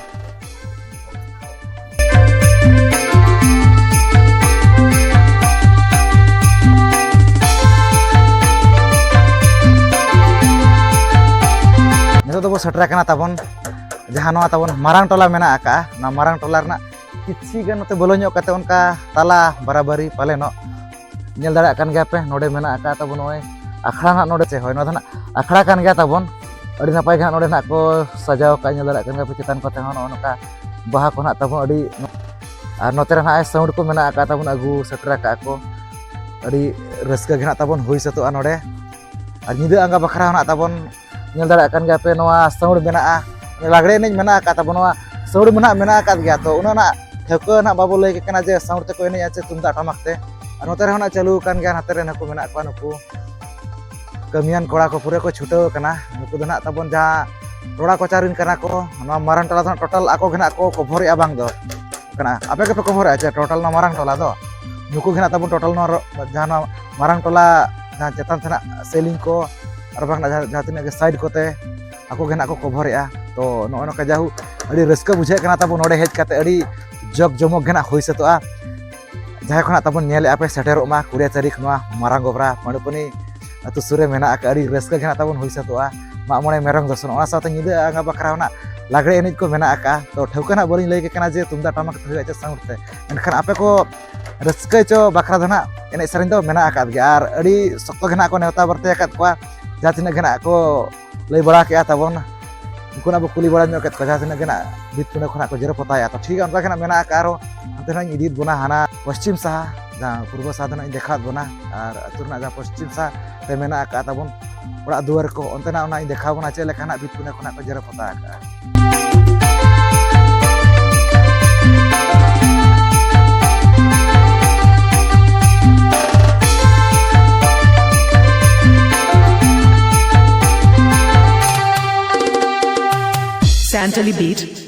ᱱᱤᱛᱚᱜ ᱫᱚᱵᱚ ᱥᱮᱴᱮᱨ ᱟᱠᱟᱱᱟ ᱛᱟᱵᱚᱱ ᱡᱟᱦᱟᱸ ᱱᱚᱣᱟ ᱛᱟᱵᱚᱱ ᱢᱟᱨᱟᱝ ᱴᱚᱞᱟ ᱢᱮᱱᱟᱜ ᱟᱠᱟᱜᱼᱟ, ᱚᱱᱟ ᱢᱟᱨᱟᱝ ᱴᱚᱞᱟ ᱨᱮᱱᱟᱜ ᱠᱤᱪᱷᱤ ᱜᱟᱱ ᱱᱚᱛᱮ ᱵᱚᱞᱚ ᱧᱚᱜ ᱠᱟᱛᱮ ᱚᱱᱠᱟ ᱛᱟᱞᱟ ᱵᱟᱨᱟᱵᱟᱨᱤ ᱯᱟᱞᱮᱱᱚᱜ ᱧᱮᱞ ᱫᱟᱲᱮᱭᱟᱜ ᱠᱟᱱ ᱜᱮᱭᱟ ᱯᱮ᱾ ᱱᱚᱰᱮ ᱢᱮᱱᱟᱜ ᱟᱠᱟᱫ ᱛᱟᱵᱚᱱ ᱱᱚᱜᱼᱚᱭ ᱟᱠᱷᱲᱟ ᱱᱟᱜ, ᱱᱚᱰᱮ ᱪᱮ, ᱦᱳᱭ, ᱱᱚᱣᱟ ᱫᱚ ᱱᱟᱜ ᱟᱠᱷᱲᱟ ᱠᱟᱱ ᱜᱮᱭᱟ ᱛᱟᱵᱚᱱ᱾ ᱟᱹᱰᱤ ᱱᱟᱯᱟᱭ ᱜᱮ ᱦᱟᱸᱜ ᱱᱚᱰᱮ ᱱᱟᱜ ᱠᱚ ᱥᱟᱡᱟᱣ ᱟᱠᱟᱫ, ᱧᱮᱞ ᱫᱟᱲᱮᱭᱟᱜ ᱠᱟᱱ ᱜᱮᱭᱟ ᱯᱮ ᱪᱮᱛᱟᱱ ᱠᱚᱛᱮ ᱦᱚᱸ ᱱᱚᱜᱼᱚ ᱱᱚᱝᱠᱟ ᱵᱟᱦᱟ ᱠᱚ ᱱᱟᱜ ᱛᱟᱵᱚᱱ ᱟᱹᱰᱤ, ᱟᱨ ᱱᱚᱛᱮ ᱨᱮ ᱱᱟᱜ ᱥᱟᱣᱩᱱᱰ ᱠᱚ ᱢᱮᱱᱟᱜ ᱟᱠᱟᱫ ᱛᱟᱵᱚᱱ, ᱟᱹᱜᱩ ᱥᱮᱴᱮᱨ ᱟᱠᱟᱫ ᱠᱚ᱾ ᱟᱹᱰᱤ ᱨᱟᱹᱥᱠᱟᱹ ᱜᱮ ᱱᱟᱜ ᱛᱟᱵᱚᱱ ᱦᱩᱭ ᱥᱟᱹᱛᱚᱜᱼᱟ ᱱᱚᱰᱮ᱾ ᱟᱨ ᱧᱤᱫᱟᱹ ᱟᱸᱜᱟ ᱵᱟᱠᱷᱨᱟ ᱦᱚᱸ ᱱᱟᱜ ᱛᱟᱵᱚᱱ ᱧᱮᱞ ᱫᱟᱲᱮᱭᱟᱜ ᱠᱟᱱ ᱜᱮᱭᱟ ᱯᱮ, ᱱᱚᱣᱟ ᱥᱟᱣᱩᱱᱰ ᱢᱮᱱᱟᱜᱼᱟ, ᱞᱟᱜᱽᱲᱮ ᱮᱱᱮᱡ ᱢᱮᱱᱟᱜ ᱟᱠᱟᱫ ᱛᱟᱵᱚᱱ, ᱱᱚᱣᱟ ᱥᱟᱣᱩᱱᱰ ᱢᱮᱱᱟᱜ ᱢᱮᱱᱟᱜ ᱟᱠᱟᱫ ᱜᱮᱭᱟ᱾ ᱛᱚ ᱩᱱᱟᱹᱜ ᱱᱟᱜ ᱴᱷᱟᱹᱣᱠᱟᱹ ᱱᱟᱜ ᱵᱟᱵᱚ ᱞᱟᱹᱭ ᱠᱮᱫ ᱠᱟᱱᱟ ᱡᱮ ᱥᱟᱣᱩᱱᱰ ᱛᱮᱠᱚ ᱮᱱᱮᱡᱼᱟ ᱪᱮ ᱛᱩᱢᱫᱟᱜ ᱴᱟᱢᱟᱠ ᱛᱮ᱾ ᱟᱨ ᱱᱚᱛᱮ ᱨᱮᱦᱚᱸ ᱱᱟᱜ ᱪᱟᱹᱞᱩ ᱟᱠᱟᱱ ᱜᱮᱭᱟ, ᱱᱚᱛᱮ ᱨᱮ ᱱᱩᱠᱩ ᱢᱮᱱᱟᱜ ᱠᱚᱣᱟ, ᱱᱩᱠᱩ ᱠᱟᱹᱢᱤᱭᱟᱱ ᱠᱚᱲᱟ ᱠᱚ ᱯᱩᱨᱟᱹ ᱠᱚ ᱪᱷᱩᱴᱟᱹᱣ ᱟᱠᱟᱱᱟ᱾ ᱱᱩᱠᱩ ᱫᱚ ᱱᱟᱜ ᱛᱟᱵᱚᱱ ᱡᱟᱦᱟᱸ ᱴᱚᱞᱟ ᱠᱚᱪᱟ ᱨᱮᱱ ᱠᱟᱱᱟ ᱠᱚ, ᱱᱚᱣᱟ ᱢᱟᱨᱟᱝ ᱴᱚᱞᱟ ᱫᱚ ᱱᱟᱜ ᱴᱳᱴᱟᱞ ᱟᱠᱚ ᱜᱮ ᱱᱟᱜ ᱠᱚ ᱠᱚᱵᱷᱚᱨᱮᱜᱼᱟ, ᱵᱟᱝ ᱫᱚ ᱠᱟᱱᱟ? ᱟᱯᱮ ᱜᱮᱯᱮ ᱠᱚᱵᱷᱚᱨᱮᱜᱼᱟ ᱪᱮ ᱴᱳᱴᱟᱞ ᱱᱚᱣᱟ ᱢᱟᱨᱟᱝ ᱴᱚᱞᱟ ᱫᱚ? ᱱᱩᱠᱩ ᱜᱮ ᱱᱟᱜ ᱛᱟᱵᱚᱱ ᱴᱳᱴᱟᱞ ᱱᱚᱣᱟ ᱨᱚ-, ᱡᱟᱦᱟᱸ ᱱᱚᱣᱟ ᱢᱟᱨᱟᱝ ᱴᱚᱞᱟ ᱡᱟᱦᱟᱸ ᱪᱮᱛᱟᱱ ᱥᱮᱱᱟᱜ ᱥᱮᱞᱤᱝ ᱠᱚ ᱟᱨ ᱵᱟᱝ ᱡᱟᱦᱟᱸ, ᱡᱟᱦᱟᱸ ᱛᱤᱱᱟᱹᱜ ᱜᱮ ᱥᱟᱭᱤᱰ ᱠᱚᱛᱮ ᱟᱠᱚ ᱜᱮ ᱱᱟᱜ ᱠᱚ ᱠᱚᱵᱷᱚᱨᱮᱜᱼᱟ᱾ ᱛᱚ ᱱᱚᱜᱼᱚᱭ ᱱᱚᱝᱠᱟ ᱡᱟᱭᱦᱳᱠ ᱟᱹᱰᱤ ᱨᱟᱹᱥᱠᱟᱹ ᱵᱩᱡᱷᱟᱹᱜ ᱠᱟᱱᱟ ᱛᱟᱵᱚᱱ ᱱᱚᱰᱮ ᱦᱮᱡ ᱠᱟᱛᱮ, ᱟᱹᱰᱤ ᱡᱚᱠ ᱡᱚᱢᱚᱠ ᱜᱮ ᱱᱟᱜ ᱦᱩᱭ ᱥᱟᱹᱛᱚᱜᱼᱟ᱾ ᱡᱟᱦᱟᱸᱭ ᱠᱷᱚᱱᱟᱜ ᱛᱟᱵᱚᱱ ᱧᱮᱞᱮᱜᱼᱟ ᱯᱮ, ᱥᱮᱴᱮᱨᱚᱜ ᱢᱟ ᱠᱩᱲᱤᱭᱟ ᱛᱟᱹᱨᱤᱠᱷ ᱱᱚᱣᱟ ᱢᱟᱨᱟᱝ ᱜᱚᱵᱨᱟ ᱯᱟᱹᱰᱩᱯᱟᱹᱱᱤ ᱟᱹᱛᱩ ᱥᱩᱨ ᱨᱮ ᱢᱮᱱᱟᱜ ᱟᱠᱟᱫ, ᱟᱹᱰᱤ ᱨᱟᱹᱥᱠᱟᱹ ᱜᱮ ᱱᱟᱜ ᱛᱟᱵᱚᱱ ᱦᱩᱭ ᱥᱟᱹᱛᱚᱜᱼᱟ᱾ ᱢᱟᱜ ᱢᱚᱬᱮ ᱢᱮᱨᱚᱢ ᱫᱚᱥᱚᱱ, ᱚᱱᱟ ᱥᱟᱶᱛᱮ ᱧᱤᱫᱟᱹ ᱟᱸᱜᱟ ᱵᱟᱠᱷᱨᱟ ᱦᱚᱸ ᱱᱟᱜ ᱞᱟᱜᱽᱲᱮ ᱮᱱᱮᱡ ᱠᱚ ᱢᱮᱱᱟᱜ ᱟᱠᱟᱫᱼᱟ᱾ ᱛᱚ ᱴᱷᱟᱹᱣᱠᱟᱹ ᱱᱟᱜ ᱵᱟᱹᱞᱤᱧ ᱞᱟᱹᱭ ᱟᱯᱮ ᱠᱟᱱᱟ ᱡᱮ ᱛᱩᱢᱫᱟᱜ ᱴᱟᱢᱟᱠ ᱛᱮ ᱦᱩᱭᱩᱜᱼᱟ ᱪᱮ ᱥᱟᱣᱩᱱᱰ ᱛᱮ, ᱮᱱᱠᱷᱟᱱ ᱟᱯᱮ ᱠᱚ ᱨᱟᱹᱥᱠᱟᱹ ᱦᱚᱪᱚ ᱵᱟᱠᱷᱨᱟ ᱫᱚ ᱱᱟᱜ ᱮᱱᱮᱡ ᱥᱮᱨᱮᱧ ᱫᱚ ᱢᱮᱱᱟᱜ ᱟᱠᱟᱫ ᱜᱮᱭᱟ᱾ ᱟᱨ ᱟᱹᱰᱤ ᱥᱚᱠᱛᱚ ᱜᱮ ᱱᱟᱜ ᱠᱚ ᱱᱮᱣᱛᱟ ᱵᱟᱨᱛᱮ ᱟᱠᱟᱫ ᱠᱚᱣᱟ, ᱡᱟᱦᱟᱸ ᱛᱤᱱᱟᱹᱜ ᱜᱮ ᱱᱟᱜ ᱠᱚ ᱞᱟᱹᱭ ᱵᱟᱲᱟ ᱠᱮᱜᱼᱟ ᱛᱟᱵᱚᱱ, ᱩᱱᱠᱩ ᱱᱟᱜ ᱵᱚ ᱠᱩᱞᱤ ᱵᱟᱲᱟ ᱧᱚᱜ ᱠᱮᱫ ᱠᱚᱣᱟ, ᱡᱟᱦᱟᱸ ᱛᱤᱱᱟᱹᱜ ᱜᱮ ᱱᱟᱜ ᱵᱷᱤᱛ ᱠᱚᱱᱟ ᱠᱷᱚᱱᱟᱜ ᱠᱚ ᱡᱮᱨᱚ ᱯᱚᱛᱟᱭᱮᱜᱼᱟ᱾ ᱛᱚ ᱴᱷᱤᱠ ᱚᱱᱠᱟ ᱜᱮ ᱱᱟᱜ ᱢᱮᱱᱟᱜ ᱟᱠᱟᱫ, ᱟᱨᱦᱚᱸ ᱦᱟᱱᱛᱮ ᱱᱟᱜ ᱤᱧ ᱤᱫᱤᱭᱮᱫ ᱵᱚᱱᱟ ᱦᱟᱱᱟ ᱯᱚᱥᱪᱤᱢ ᱥᱟᱦᱟ, ᱡᱟᱦᱟᱸ ᱯᱩᱨᱵᱚ ᱥᱟᱦᱟ ᱫᱚ ᱱᱟᱜ ᱤᱧ ᱫᱮᱠᱷᱟᱣᱮᱫ ᱵᱚᱱᱟ, ᱟᱨ ᱟᱹᱛᱩ ᱨᱮᱱᱟᱜ ᱡᱟᱦᱟᱸ ᱯᱚᱥᱪᱤᱢ ᱥᱟᱦᱟ ᱨᱮ ᱢᱮᱱᱟᱜ ᱟᱠᱟᱫ ᱛᱟᱵᱚᱱ ᱚᱲᱟᱜ ᱫᱩᱣᱟᱹᱨ ᱠᱚ, ᱚᱱᱛᱮᱱᱟᱜ ᱚᱱᱟ ᱤᱧ ᱫᱮᱠᱷᱟᱣ ᱵᱚᱱᱟ ᱪᱮᱫ ᱞᱮᱠᱟ ᱱᱟᱜ ᱵᱷᱤᱛ ᱠᱚᱱᱟ ᱠᱷᱚᱱᱟᱜ ᱠᱚ ᱡᱮᱨᱚ ᱯᱚᱛᱟᱣ ᱟᱠᱟᱫᱼᱟ᱾ Santali Beat.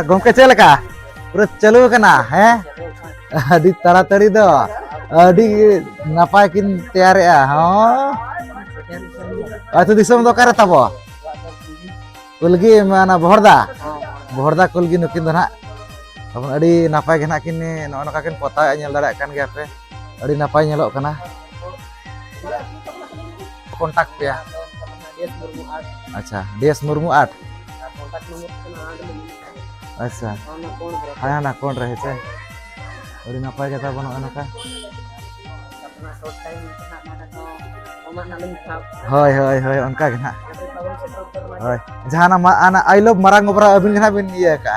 ᱜᱚᱢᱠᱮ, ᱪᱮᱫ ᱞᱮᱠᱟ? ᱯᱩᱨᱟᱹ ᱪᱟᱹᱞᱩ ᱟᱠᱟᱱᱟ, ᱦᱮᱸ? ᱟᱹᱰᱤ ᱛᱟᱲᱟᱛᱟᱲᱤ ᱫᱚ, ᱟᱹᱰᱤ ᱱᱟᱯᱟᱭ ᱠᱤᱱ ᱛᱮᱭᱟᱨᱮᱜᱼᱟ, ᱦᱚᱸ᱾ ᱟᱹᱛᱩ ᱫᱤᱥᱚᱢ ᱫᱚ ᱚᱠᱟᱨᱮ ᱛᱟᱵᱚ? ᱠᱩᱞᱜᱤ, ᱚᱱᱟ ᱵᱚᱦᱚᱲᱫᱟ? ᱵᱚᱦᱚᱲᱫᱟ ᱠᱩᱞᱜᱤ ᱱᱩᱠᱤᱱ ᱫᱚ ᱱᱟᱦᱟᱜ᱾ ᱛᱟᱵᱚᱱ ᱟᱹᱰᱤ ᱱᱟᱯᱟᱭ ᱜᱮ ᱱᱟᱦᱟᱜ ᱠᱤᱱ ᱱᱚᱜᱼᱚ ᱱᱚᱝᱠᱟ ᱠᱤᱱ ᱯᱚᱛᱟᱣᱮᱫᱼᱟ, ᱧᱮᱞ ᱫᱟᱲᱮᱭᱟᱜ ᱠᱟᱱ ᱜᱮᱭᱟ ᱯᱮ, ᱟᱹᱰᱤ ᱱᱟᱯᱟᱭ ᱧᱮᱞᱚᱜ ᱠᱟᱱᱟ᱾ ᱠᱚᱱᱴᱟᱠᱴ ᱯᱮᱭᱟ᱾ ᱟᱪᱪᱷᱟ, ᱰᱤ ᱮᱥ ᱢᱩᱨᱢᱩ ᱟᱨᱴ᱾ ᱟᱪᱪᱷᱟ, ᱦᱮᱸ, ᱚᱱᱟ ᱠᱚᱬ ᱨᱮ ᱦᱮᱸᱥᱮ᱾ ᱟᱹᱰᱤ ᱱᱟᱯᱟᱭ ᱠᱟᱛᱷᱟ ᱵᱚᱱ ᱱᱚᱜᱼᱚᱭ ᱱᱚᱝᱠᱟ᱾ ᱦᱳᱭ, ᱦᱳᱭ, ᱦᱳᱭ, ᱚᱱᱠᱟ ᱜᱮ ᱱᱟᱦᱟᱜ᱾ ᱦᱳᱭ, ᱡᱟᱦᱟᱱᱟᱜ ᱢᱟ-, ᱚᱱᱟ "I love ᱢᱟᱨᱟᱝ ᱜᱚᱵᱨᱟ" ᱟᱹᱵᱤᱱ ᱜᱮ ᱱᱟᱦᱟᱜ ᱵᱤᱱ ᱤᱭᱟᱹ ᱟᱠᱟᱜᱼᱟ᱾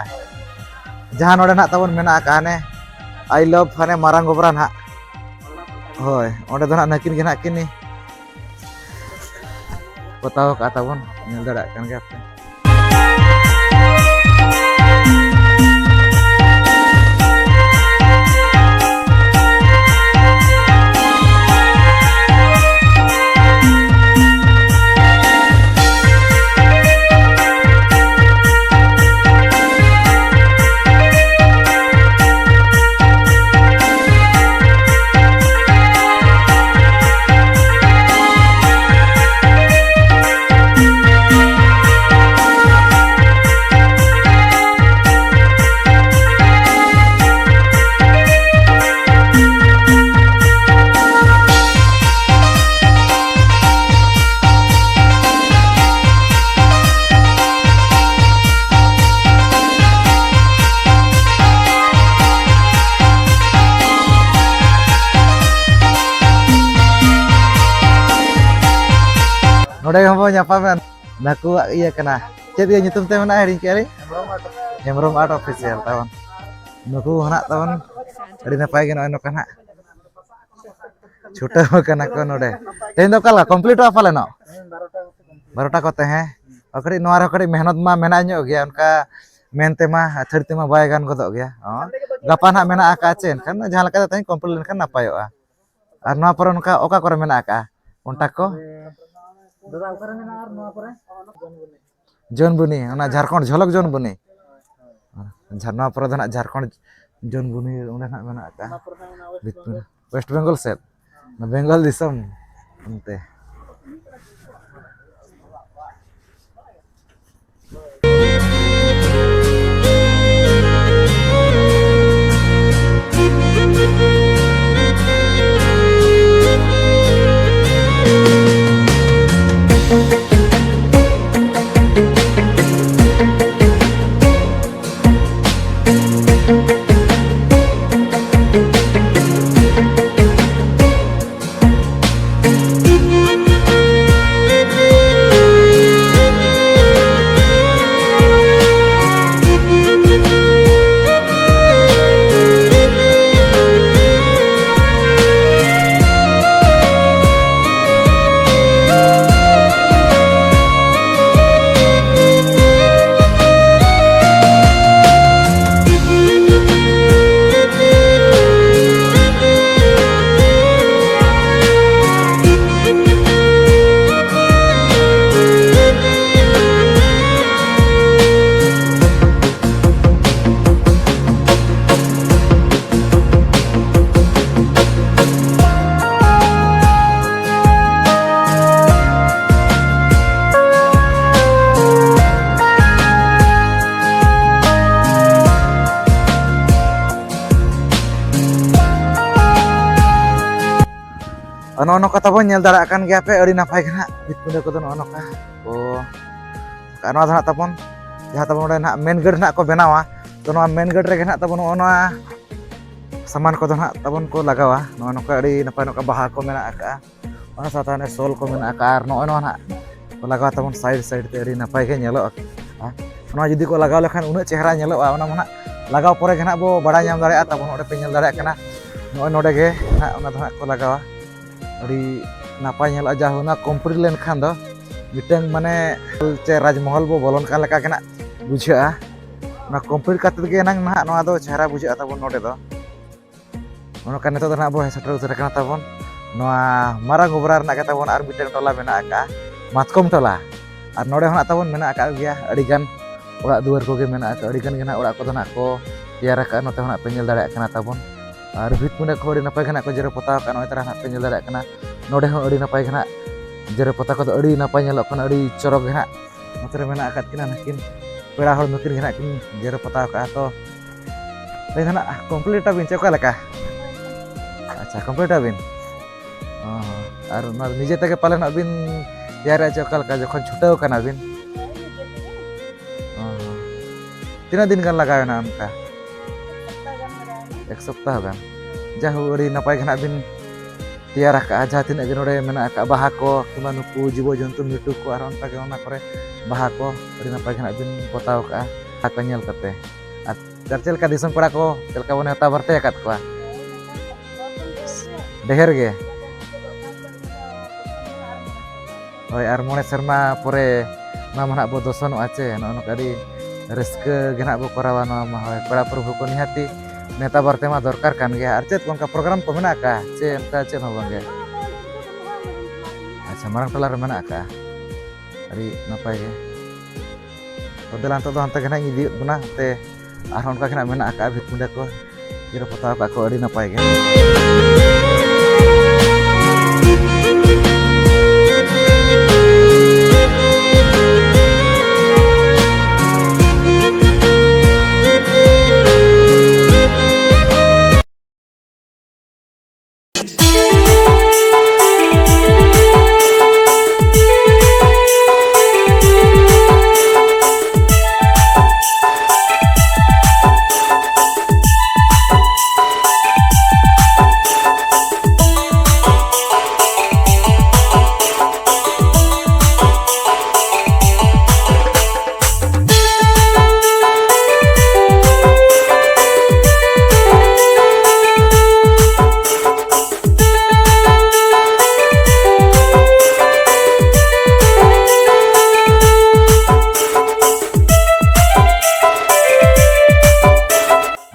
ᱡᱟᱦᱟᱸ ᱱᱚᱰᱮ ᱱᱟᱦᱟᱜ ᱛᱟᱵᱚᱱ ᱢᱮᱱᱟᱜ ᱟᱠᱟᱫ ᱦᱟᱱᱮ "I love" ᱦᱟᱱᱮ ᱢᱟᱨᱟᱝ ᱜᱚᱵᱨᱟ ᱱᱟᱦᱟᱜ᱾ ᱦᱳᱭ, ᱚᱸᱰᱮ ᱫᱚ ᱱᱟᱦᱟᱜ ᱱᱟᱹᱠᱤᱱ ᱜᱮ ᱱᱟᱦᱟᱜ ᱠᱤᱱ ᱯᱚᱛᱟᱣ ᱟᱠᱟᱫ ᱛᱟᱵᱚᱱ, ᱧᱮᱞ ᱫᱟᱲᱮᱭᱟᱜ ᱠᱟᱱ ᱜᱮᱭᱟ ᱯᱮ᱾ ᱱᱚᱰᱮ ᱦᱚᱸᱵᱚ ᱧᱟᱯᱟᱢᱮᱱ, ᱱᱟᱠᱩᱣᱟᱜ ᱤᱭᱟᱹ ᱠᱟᱱᱟ᱾ ᱪᱮᱫ ᱤᱭᱟᱹ ᱧᱩᱛᱩᱢ ᱛᱮ ᱢᱮᱱᱟᱜᱼᱟ? ᱦᱤᱲᱤᱧ ᱠᱮᱜᱼᱟ ᱞᱤᱧ᱾ ᱦᱮᱢᱵᱨᱚᱢ ᱟᱨᱴ ᱚᱯᱷᱤᱥᱤᱭᱟᱞ ᱛᱟᱵᱚᱱ᱾ ᱱᱩᱠᱩ ᱦᱚᱸ ᱱᱟᱜ ᱛᱟᱵᱚᱱ ᱟᱹᱰᱤ ᱱᱟᱯᱟᱭ ᱜᱮ ᱱᱚᱜᱼᱚᱭ ᱱᱚᱝᱠᱟ ᱱᱟᱜ ᱪᱷᱩᱴᱟᱹᱣ ᱠᱟᱱᱟ ᱠᱚ ᱱᱚᱰᱮ᱾ ᱛᱮᱦᱮᱧ ᱫᱚ ᱚᱠᱟ ᱞᱮᱠᱟ ᱠᱚᱢᱯᱞᱤᱴᱚᱜᱼᱟ ᱯᱟᱞᱮᱱᱚᱜ? ᱵᱟᱨᱚᱴᱟ ᱠᱚᱛᱮ, ᱦᱮᱸ᱾ ᱟᱨ ᱠᱟᱹᱴᱤᱡ ᱱᱚᱣᱟ ᱨᱮᱦᱚᱸ ᱠᱟᱹᱴᱤᱡ ᱢᱮᱦᱱᱚᱛ ᱢᱟ ᱢᱮᱱᱟᱜ ᱧᱚᱜ ᱜᱮᱭᱟ, ᱚᱱᱠᱟ ᱢᱮᱱ ᱛᱮᱢᱟ ᱟᱹᱛᱷᱟᱹᱲᱤ ᱛᱮᱢᱟ ᱵᱟᱭ ᱜᱟᱱ ᱜᱚᱫᱚᱜ ᱜᱮᱭᱟ᱾ ᱦᱚᱸ, ᱜᱟᱯᱟ ᱱᱟᱦᱟᱜ ᱢᱮᱱᱟᱜ ᱟᱠᱟᱫ ᱪᱮ, ᱮᱱᱠᱷᱟᱱ ᱡᱟᱦᱟᱸ ᱞᱮᱠᱟ ᱛᱮ ᱛᱮᱦᱮᱧ ᱠᱚᱢᱯᱞᱤᱴ ᱞᱮᱱᱠᱷᱟᱱ ᱱᱟᱯᱟᱭᱚᱜᱼᱟ᱾ ᱟᱨ ᱱᱚᱣᱟ ᱯᱚᱨᱮ ᱚᱱᱠᱟ ᱚᱠᱟ ᱠᱚᱨᱮ ᱢᱮᱱᱟᱜ ᱟᱠᱟᱫᱼᱟ ᱠᱚᱱᱴᱟᱠᱴ ᱠᱚ? ᱫᱟᱫᱟ, ᱚᱠᱟᱨᱮ ᱢᱮᱱᱟᱜᱼᱟ ᱟᱨ ᱱᱚᱣᱟ ᱯᱚᱨᱮ? ᱡᱚᱱᱵᱩᱱᱤ, ᱚᱱᱟ ᱡᱷᱟᱲᱠᱷᱚᱸᱰ ᱡᱷᱚᱞᱚᱠ ᱡᱚᱱᱵᱩᱱᱤ᱾ ᱡᱷᱟᱨᱱᱟ ᱯᱚᱨᱮ ᱫᱚ ᱱᱟᱜ ᱡᱷᱟᱲᱠᱷᱚᱸᱰ ᱡᱳᱱ ᱵᱩᱱᱤᱭᱟᱹᱫ ᱚᱸᱰᱮ ᱱᱟᱜ ᱢᱮᱱᱟᱜ ᱟᱠᱟᱫᱼᱟ᱾ ᱚᱱᱟ ᱯᱚᱨᱮ ᱫᱚ ᱚᱱᱟ ᱳᱭᱮᱥᱴ ᱵᱮᱝᱜᱚᱞ᱾ ᱳᱭᱮᱥᱴ ᱵᱮᱝᱜᱚᱞ ᱥᱮᱫ, ᱚᱱᱟ ᱵᱮᱝᱜᱚᱞ ᱫᱤᱥᱚᱢ ᱚᱱᱛᱮ᱾ ᱱᱚᱜᱼᱚ ᱱᱚᱝᱠᱟ ᱛᱟᱵᱚᱱ ᱧᱮᱞ ᱫᱟᱲᱮᱭᱟᱜ ᱠᱟᱱ ᱜᱮᱭᱟ ᱯᱮ, ᱟᱹᱰᱤ ᱱᱟᱯᱟᱭ ᱜᱮ ᱱᱟᱦᱟᱜ ᱵᱷᱤᱛ ᱯᱤᱸᱰᱟᱹ ᱠᱚᱫᱚ ᱱᱚᱜᱼᱚ ᱱᱚᱝᱠᱟ ᱠᱚ᱾ ᱟᱨ ᱱᱚᱣᱟ ᱫᱚ ᱱᱟᱦᱟᱜ ᱛᱟᱵᱚᱱ, ᱡᱟᱦᱟᱸ ᱛᱟᱵᱚᱱ ᱱᱚᱰᱮ ᱱᱟᱦᱟᱜ ᱢᱮᱱ ᱜᱮᱴ ᱱᱟᱦᱟᱜ ᱠᱚ ᱵᱮᱱᱟᱣᱟ, ᱛᱚ ᱱᱚᱣᱟ ᱢᱮᱱ ᱜᱮᱴ ᱨᱮᱜᱮ ᱱᱟᱦᱟᱜ ᱛᱟᱵᱚᱱ ᱱᱚᱜᱼᱚ ᱱᱚᱣᱟ ᱥᱟᱢᱟᱱ ᱠᱚᱫᱚ ᱱᱟᱦᱟᱜ ᱛᱟᱵᱚᱱ ᱠᱚ ᱞᱟᱜᱟᱣᱟ᱾ ᱱᱚᱜᱼᱚ ᱱᱚᱝᱠᱟ ᱟᱹᱰᱤ ᱱᱟᱯᱟᱭ ᱱᱚᱝᱠᱟ ᱵᱟᱦᱟ ᱠᱚ ᱢᱮᱱᱟᱜ ᱟᱠᱟᱫᱼᱟ, ᱚᱱᱟ ᱥᱟᱶᱛᱮ ᱚᱱᱮ ᱥᱚᱞ ᱠᱚ ᱢᱮᱱᱟᱜ ᱟᱠᱟᱫᱼᱟ, ᱟᱨ ᱱᱚᱜᱼᱚᱭ ᱱᱚᱣᱟ ᱱᱟᱦᱟᱜ ᱠᱚ ᱞᱟᱜᱟᱣᱟ ᱛᱟᱵᱚᱱ ᱥᱟᱭᱤᱰ ᱥᱟᱭᱤᱰ ᱛᱮ, ᱟᱹᱰᱤ ᱱᱟᱯᱟᱭ ᱜᱮ ᱧᱮᱞᱚᱜᱼᱟ᱾ ᱱᱚᱣᱟ ᱡᱩᱫᱤ ᱠᱚ ᱞᱟᱜᱟᱣ ᱞᱮᱠᱷᱟᱱ ᱩᱱᱟᱹᱜ ᱪᱮᱦᱨᱟ ᱧᱮᱞᱚᱜᱼᱟ, ᱚᱱᱟ ᱢᱟ ᱱᱟᱦᱟᱜ ᱞᱟᱜᱟᱣ ᱯᱚᱨᱮ ᱜᱮ ᱱᱟᱦᱟᱜ ᱵᱚ ᱵᱟᱲᱟᱭ ᱧᱟᱢ ᱫᱟᱲᱮᱭᱟᱜᱼᱟ ᱛᱟᱵᱚᱱ᱾ ᱱᱚᱰᱮ ᱯᱮ ᱧᱮᱞ ᱫᱟᱲᱮᱭᱟᱜ ᱠᱟᱱᱟ, ᱱᱚᱜᱼᱚᱭ ᱱᱚᱰᱮ ᱜᱮ ᱱᱟᱦᱟᱜ ᱚᱱᱟ ᱫᱚ ᱱᱟᱦᱟᱜ ᱠᱚ ᱞᱟᱜᱟᱣᱟ᱾ ᱟᱹᱰᱤ ᱱᱟᱯᱟᱭ ᱧᱮᱞᱚᱜᱼᱟ, ᱡᱟᱦᱟᱸ ᱚᱱᱟ ᱠᱚᱢᱯᱞᱤᱴ ᱞᱮᱱᱠᱷᱟᱱ ᱫᱚ ᱢᱤᱫᱴᱟᱝ ᱢᱟᱱᱮ ᱪᱮ ᱨᱟᱡᱽᱢᱚᱦᱚᱞ ᱵᱚ ᱵᱚᱞᱚᱱ ᱠᱟᱱ ᱞᱮᱠᱟ ᱜᱮ ᱱᱟᱜ ᱵᱩᱡᱷᱟᱹᱜᱼᱟ᱾ ᱚᱱᱟ ᱠᱚᱢᱯᱞᱤᱴ ᱠᱟᱛᱮᱫ ᱜᱮ ᱮᱱᱟᱝ ᱱᱟᱦᱟᱜ ᱱᱚᱣᱟ ᱫᱚ ᱪᱮᱦᱨᱟ ᱵᱩᱡᱷᱟᱹᱜᱼᱟ ᱛᱟᱵᱚᱱ ᱱᱚᱰᱮ ᱫᱚ᱾ ᱚᱱᱠᱟ ᱱᱤᱛᱚᱜ ᱫᱚ ᱱᱟᱦᱟᱜ ᱵᱚ ᱦᱮᱡ ᱥᱮᱴᱮᱨ ᱩᱛᱟᱹᱨ ᱟᱠᱟᱱᱟ ᱛᱟᱵᱚᱱ ᱱᱚᱣᱟ ᱢᱟᱨᱟᱝ ᱜᱚᱵᱨᱟ ᱨᱮᱱᱟᱜ ᱜᱮ ᱛᱟᱵᱚᱱ ᱟᱨ ᱢᱤᱫᱴᱟᱝ ᱴᱚᱞᱟ ᱢᱮᱱᱟᱜ ᱟᱠᱟᱫᱼᱟ, ᱢᱟᱛᱠᱚᱢ ᱴᱚᱞᱟ᱾ ᱟᱨ ᱱᱚᱰᱮ ᱦᱚᱸ ᱱᱟᱜ ᱛᱟᱵᱚᱱ ᱢᱮᱱᱟᱜ ᱟᱠᱟᱫ ᱜᱮᱭᱟ ᱟᱹᱰᱤᱜᱟᱱ ᱚᱲᱟᱜ ᱫᱩᱣᱟᱹᱨ ᱠᱚᱜᱮ ᱢᱮᱱᱟᱜ ᱟᱠᱟᱫ, ᱟᱹᱰᱤ ᱜᱟᱱ ᱜᱮ ᱱᱟᱦᱟᱜ ᱚᱲᱟᱜ ᱠᱚᱫᱚ ᱱᱟᱦᱟᱜ ᱠᱚ ᱛᱮᱭᱟᱨ ᱟᱠᱟᱫᱼᱟ᱾ ᱱᱚᱛᱮ ᱦᱚᱸ ᱱᱟᱦᱟᱜ ᱯᱮ ᱧᱮᱞ ᱫᱟᱲᱮᱭᱟᱜ ᱠᱟᱱᱟ ᱛᱟᱵᱚᱱ᱾ ᱟᱨ ᱵᱷᱤᱛ ᱯᱤᱸᱰᱟᱹ ᱠᱚᱦᱚᱸ ᱟᱹᱰᱤ ᱱᱟᱯᱟᱭ ᱜᱮ ᱱᱟᱦᱟᱜ ᱠᱚ ᱡᱮᱨᱮᱲ ᱯᱚᱛᱟᱣ ᱟᱠᱟᱫᱼᱟ᱾ ᱱᱚᱜᱼᱚᱭ ᱛᱟᱨᱟ ᱱᱟᱦᱟᱜ ᱯᱮ ᱧᱮᱞ ᱫᱟᱲᱮᱭᱟᱜ ᱠᱟᱱᱟ, ᱱᱚᱰᱮ ᱦᱚᱸ ᱟᱹᱰᱤ ᱱᱟᱯᱟᱭ ᱜᱮ ᱱᱟᱦᱟᱜ ᱡᱮᱨᱮᱲ ᱯᱚᱛᱟᱣ ᱠᱚᱫᱚ ᱟᱹᱰᱤ ᱱᱟᱯᱟᱭ ᱧᱮᱞᱚᱜ ᱠᱟᱱᱟ, ᱟᱹᱰᱤ ᱪᱚᱨᱚᱠ ᱜᱮ ᱱᱟᱦᱟᱜ᱾ ᱱᱚᱛᱮ ᱨᱮ ᱢᱮᱱᱟᱜ ᱟᱠᱟᱫ ᱠᱤᱱᱟ ᱱᱩᱠᱤᱱ ᱯᱮᱲᱟ ᱦᱚᱲ, ᱱᱩᱠᱤᱱ ᱜᱮ ᱱᱟᱦᱟᱜ ᱠᱤᱱ ᱡᱮᱨᱮᱲ ᱯᱚᱛᱟᱣ ᱟᱠᱟᱫᱼᱟ᱾ ᱛᱚ ᱞᱟᱹᱭ ᱫᱚ ᱱᱟᱦᱟᱜ complete ᱟᱵᱤᱱ ᱪᱮ ᱚᱠᱟ ᱞᱮᱠᱟ? ᱟᱪᱪᱷᱟ, complete ᱟᱵᱤᱱ᱾ ᱚ, ᱟᱨ ᱚᱱᱟ ᱱᱤᱡᱮ ᱛᱮᱜᱮ ᱯᱟᱞᱮᱱ ᱱᱟᱜ ᱵᱤᱱ ᱛᱮᱭᱟᱨᱮᱜᱼᱟ ᱪᱮ ᱚᱠᱟ ᱞᱮᱠᱟ ᱡᱚᱠᱷᱚᱱ ᱪᱷᱩᱴᱟᱹᱣ ᱠᱟᱱᱟ ᱵᱤᱱ? ᱚ, ᱛᱤᱱᱟᱹᱜ ᱫᱤᱱ ᱜᱟᱱ ᱞᱟᱜᱟᱣ ᱮᱱᱟ ᱚᱱᱠᱟ? ᱮᱠ ᱥᱚᱯᱛᱟᱦᱚ ᱜᱟᱱ᱾ ᱡᱟᱭᱦᱳᱠ, ᱟᱹᱰᱤ ᱱᱟᱯᱟᱭ ᱜᱮ ᱱᱟᱜ ᱵᱤᱱ ᱛᱮᱭᱟᱨ ᱟᱠᱟᱫᱼᱟ᱾ ᱡᱟᱦᱟᱸ ᱛᱤᱱᱟᱹᱜ ᱜᱮ ᱱᱚᱰᱮ ᱢᱮᱱᱟᱜ ᱟᱠᱟᱫ ᱵᱟᱦᱟ ᱠᱚ, ᱠᱤᱝᱵᱟ ᱱᱩᱠᱩ ᱡᱤᱵᱚ ᱡᱚᱱᱛᱩ, ᱢᱤᱴᱩ ᱠᱚ, ᱟᱨ ᱚᱱᱠᱟ ᱜᱮ ᱚᱱᱟ ᱠᱚᱨᱮ ᱵᱟᱦᱟ ᱠᱚ ᱟᱹᱰᱤ ᱱᱟᱯᱟᱭ ᱜᱮ ᱱᱟᱜ ᱵᱤᱱ ᱯᱚᱛᱟᱣ ᱟᱠᱟᱫᱼᱟ, ᱵᱟᱦᱟ ᱠᱚ ᱧᱮᱞ ᱠᱟᱛᱮ᱾ ᱟᱨ, ᱟᱨ ᱪᱮᱫ ᱞᱮᱠᱟ ᱫᱤᱥᱚᱢ ᱯᱮᱲᱟ ᱠᱚ, ᱪᱮᱫ ᱞᱮᱠᱟ ᱵᱚᱱ ᱱᱮᱣᱛᱟ ᱵᱟᱨᱛᱮ ᱟᱠᱟᱫ ᱠᱚᱣᱟ? ᱰᱷᱮᱨ ᱜᱮ᱾ ᱦᱳᱭ, ᱟᱨ ᱢᱚᱬᱮ ᱥᱮᱨᱢᱟ ᱯᱚᱨᱮ ᱱᱚᱣᱟ ᱢᱟ ᱱᱟᱦᱟᱜ ᱵᱚ ᱫᱚᱥᱚᱱᱚᱜᱼᱟ ᱪᱮ, ᱱᱚᱜᱼᱚ ᱱᱚᱝᱠᱟ ᱟᱹᱰᱤ ᱨᱟᱹᱥᱠᱟᱹ ᱜᱮ ᱱᱟᱦᱟᱜ ᱵᱚ ᱠᱚᱨᱟᱣᱟ ᱱᱚᱣᱟ ᱢᱟ᱾ ᱦᱳᱭ, ᱯᱮᱲᱟ ᱯᱨᱚᱵᱷᱩ ᱠᱚ ᱱᱤᱦᱟᱹᱛᱤ ᱱᱮᱣᱛᱟ ᱵᱟᱨᱛᱮ ᱢᱟ ᱫᱚᱨᱠᱟᱨ ᱠᱟᱱ ᱜᱮᱭᱟ᱾ ᱟᱨ ᱪᱮᱫ ᱠᱚ ᱚᱱᱠᱟ program ᱠᱚ ᱢᱮᱱᱟᱜ ᱟᱠᱟᱫᱼᱟ ᱪᱮ ᱚᱱᱠᱟ ᱪᱮᱫ ᱦᱚᱸ ᱵᱟᱝ ᱜᱮ? ᱟᱪᱪᱷᱟ, ᱢᱟᱨᱟᱝ ᱴᱚᱞᱟ ᱨᱮ ᱢᱮᱱᱟᱜ ᱟᱠᱟᱫᱼᱟ, ᱟᱹᱰᱤ ᱱᱟᱯᱟᱭ ᱜᱮ᱾ ᱛᱚ ᱫᱮᱞᱟ, ᱱᱤᱛᱚᱜ ᱫᱚ ᱦᱟᱱᱛᱮ ᱜᱮ ᱱᱟᱦᱟᱜ ᱤᱧ ᱤᱫᱤᱭᱮᱫ ᱵᱚᱱᱟ, ᱦᱟᱱᱛᱮ ᱟᱨᱦᱚᱸ ᱚᱱᱠᱟ ᱜᱮ ᱱᱟᱦᱟᱜ ᱢᱮᱱᱟᱜ ᱟᱠᱟᱫᱼᱟ ᱵᱷᱤᱛ ᱯᱤᱸᱰᱟᱹ ᱠᱚ᱾ ᱡᱮᱨᱮᱲ ᱯᱚᱛᱟᱣ ᱠᱟᱜ ᱠᱚ ᱟᱹᱰᱤ ᱱᱟᱯᱟᱭ ᱜᱮ᱾